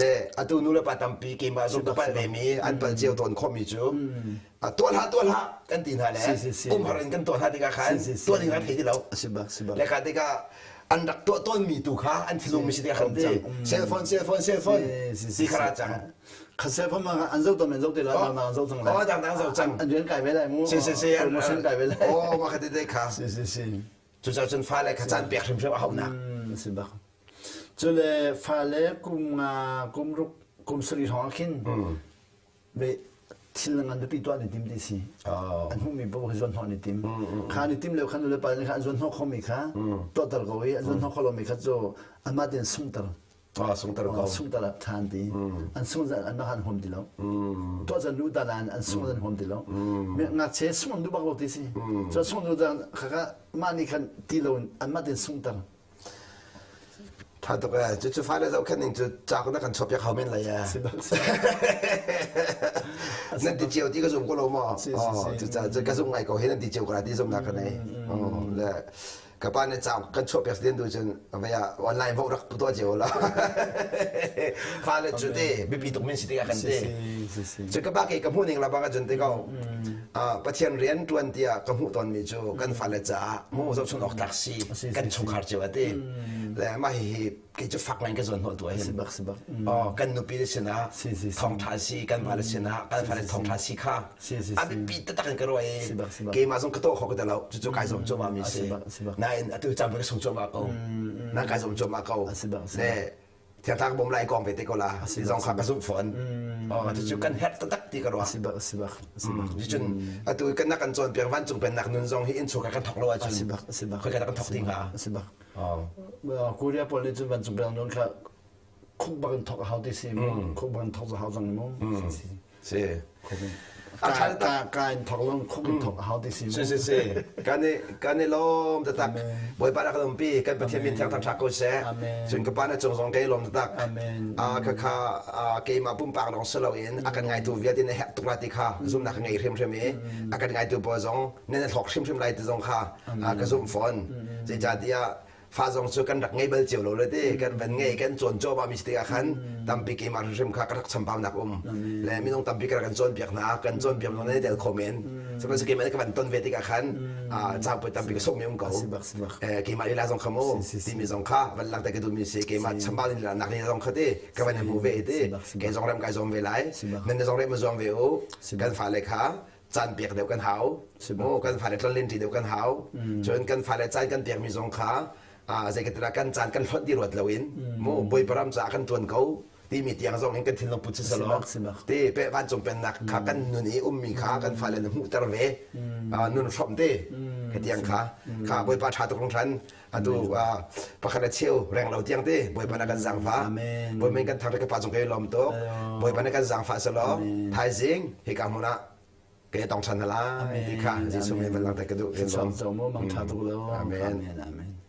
Le atu nu le pa tampi keimah zong ka palh vemi an palh cio tawn khawhmi cu tuah hlah tuah hlah kan ti hna le umhar in kan tuah hna tikah khan tuah ding an thei ti lo. Le kha tikah an rak tuah tawnmi tu kha an thinlung mi si tikah khan ti cell phone cell phone cell phone ti kha ra cang. Kha cell phone ma an zoh tawn an zoh te la dang dang zoh cang lai. Oh dang dang zoh cang. An rian kai ve lai mu. Si si si. Promotion kai ve lai. Oh ma kha te te kha. Si si si. Cucaah cun fale kha caan pek hrimhrim a haunak. Si bak. Cule fale kum nga kum ruk kum sarih hrawng ah khin ve thil ngan biapi tuah an i tim ti si. An hmuhmi paoh hi zuan hnawh an i tim. Kha an i tim lio khan nulepa nih khan an zuan hnawh khomi kha tuahter ko i an zuan hnawh kho lomi kha cu anmah tein sungter. Ah, sungter ko. Sungter ah ṭhan ti. An sung zan an han huam ti lo. Tuah zan lu dan an sung zan huam ti lo. Ngakchia sung an duh bak lo ti si. Cu sung lu dan kha mah nih khan ti lo anmah tein sungter. Tha tuk ee. Cucu fale zohkhenh ning cu cauk na kan chuahpiak hau men lai ee. Nan ti cio ti ka zum ko lo maw? Cucaah ka zum ngai ko hi nan ti cio ko lai ti zumnak ka nei. Le. Ka pa nih cauk kan chuah piak den tu cun vaya online vote rak tuah cio la. Fale cu te biapi tuk min si tikah kan te. Cu ka pa ke ka hmuh ning la bang cun te ko. Pathian rian tuan tiah ka hmuh tawn mi cu kan fale caah mu zohchun awk tlak si kan chungkhar cio ate. Le mah hihi kei cu fak ngai ka zawn hnawh tu ah hin si bak si bak oh kan nupi le sinah thawngtha si kan va le sinah kan fale thawngtha si kha a biapi taktak in ka ruah i keimah zong ka tuah kho ka ti lo cucu kai zuam cuahmah mi si nain atu caan ka sung cuahmah ko na kai zuam cuahmah ko le thiangthang bom lai kong ve te ko la si zong kha ka zumh fawn oh cucu kan herh taktak ti ka ruah si bak si bak si bak cun atu kan nak kan cawnpiak vancung pennak nun zong hi innchungkhar kan thok lo ahcun si bak si bak khoi kan thok ding hnga si bak Korea pawl nih cun vancung pennak nun kha khuk bak in thok a hau ti si mu khuk bak in thok hau cang mu si si ka ka ka in thok long khuk in thok a hau ti si si si si kan i kan i lawm taktak Bawipa rak lawmpi kan Pathian min thiang thangṭhat ko seh cun ka pa na cung zong kai lawm taktak ka kha keimah pumpak lawng si loin a kan ngaitu vialte na herh tuk la ti kha zumhnak ka ngei hrimhrim i a kan ngaitu pawl zong nan i hlawk hrimhrim lai ti zong kha ka zumh fawn. Zeicahtiah fa zong cu kan rak ngei bal cio lo le ti kan van ngei kan cawn cuahmah mi si tikah khan tampi keimah hrimhrim kha ka rak chambaunak um le minung tampi ka rak kan cawnpiak hna kan cawnpiak zong nan i tel kho men sihmanhsehlaw keimah nih ka van ton ve tikah khan caangpui tampi ka sungmi um ko keimah lila zong kha mu timi zong kha van langhter ka duhmi si keimah chambau nak lila zong kha ti ka van hmu ve ti kei zong rem kai zuam ve lai nan zong rem zuam ve u kan fale kha caan pek deuh kan hau mu kan fale tlonlen ṭi deuh kan hau cun kan fale caan kan pekmi zong kha zei ka kan caan kan hlonh ti ruat loin mu bawipa ram caah kan tuan ko timi tiang zong in kan thinlung put si selaw ti pe vancung pennak kha kan nun i ummi kha kan fale na hmuhter ve nun hrawm te ka tiang kha kha bawipa ṭha tuk hringhran atu pakhat le cheu reng lo tiang te bawipa na kan zaangfah bawipa kan thang ka pa cung kai lawm tuk bawipa na kan zaangfah selaw thaizing hika hmun ah ke tong than hala ti kha Jesuh min van lang te ka duh Amen. Amen. Amen.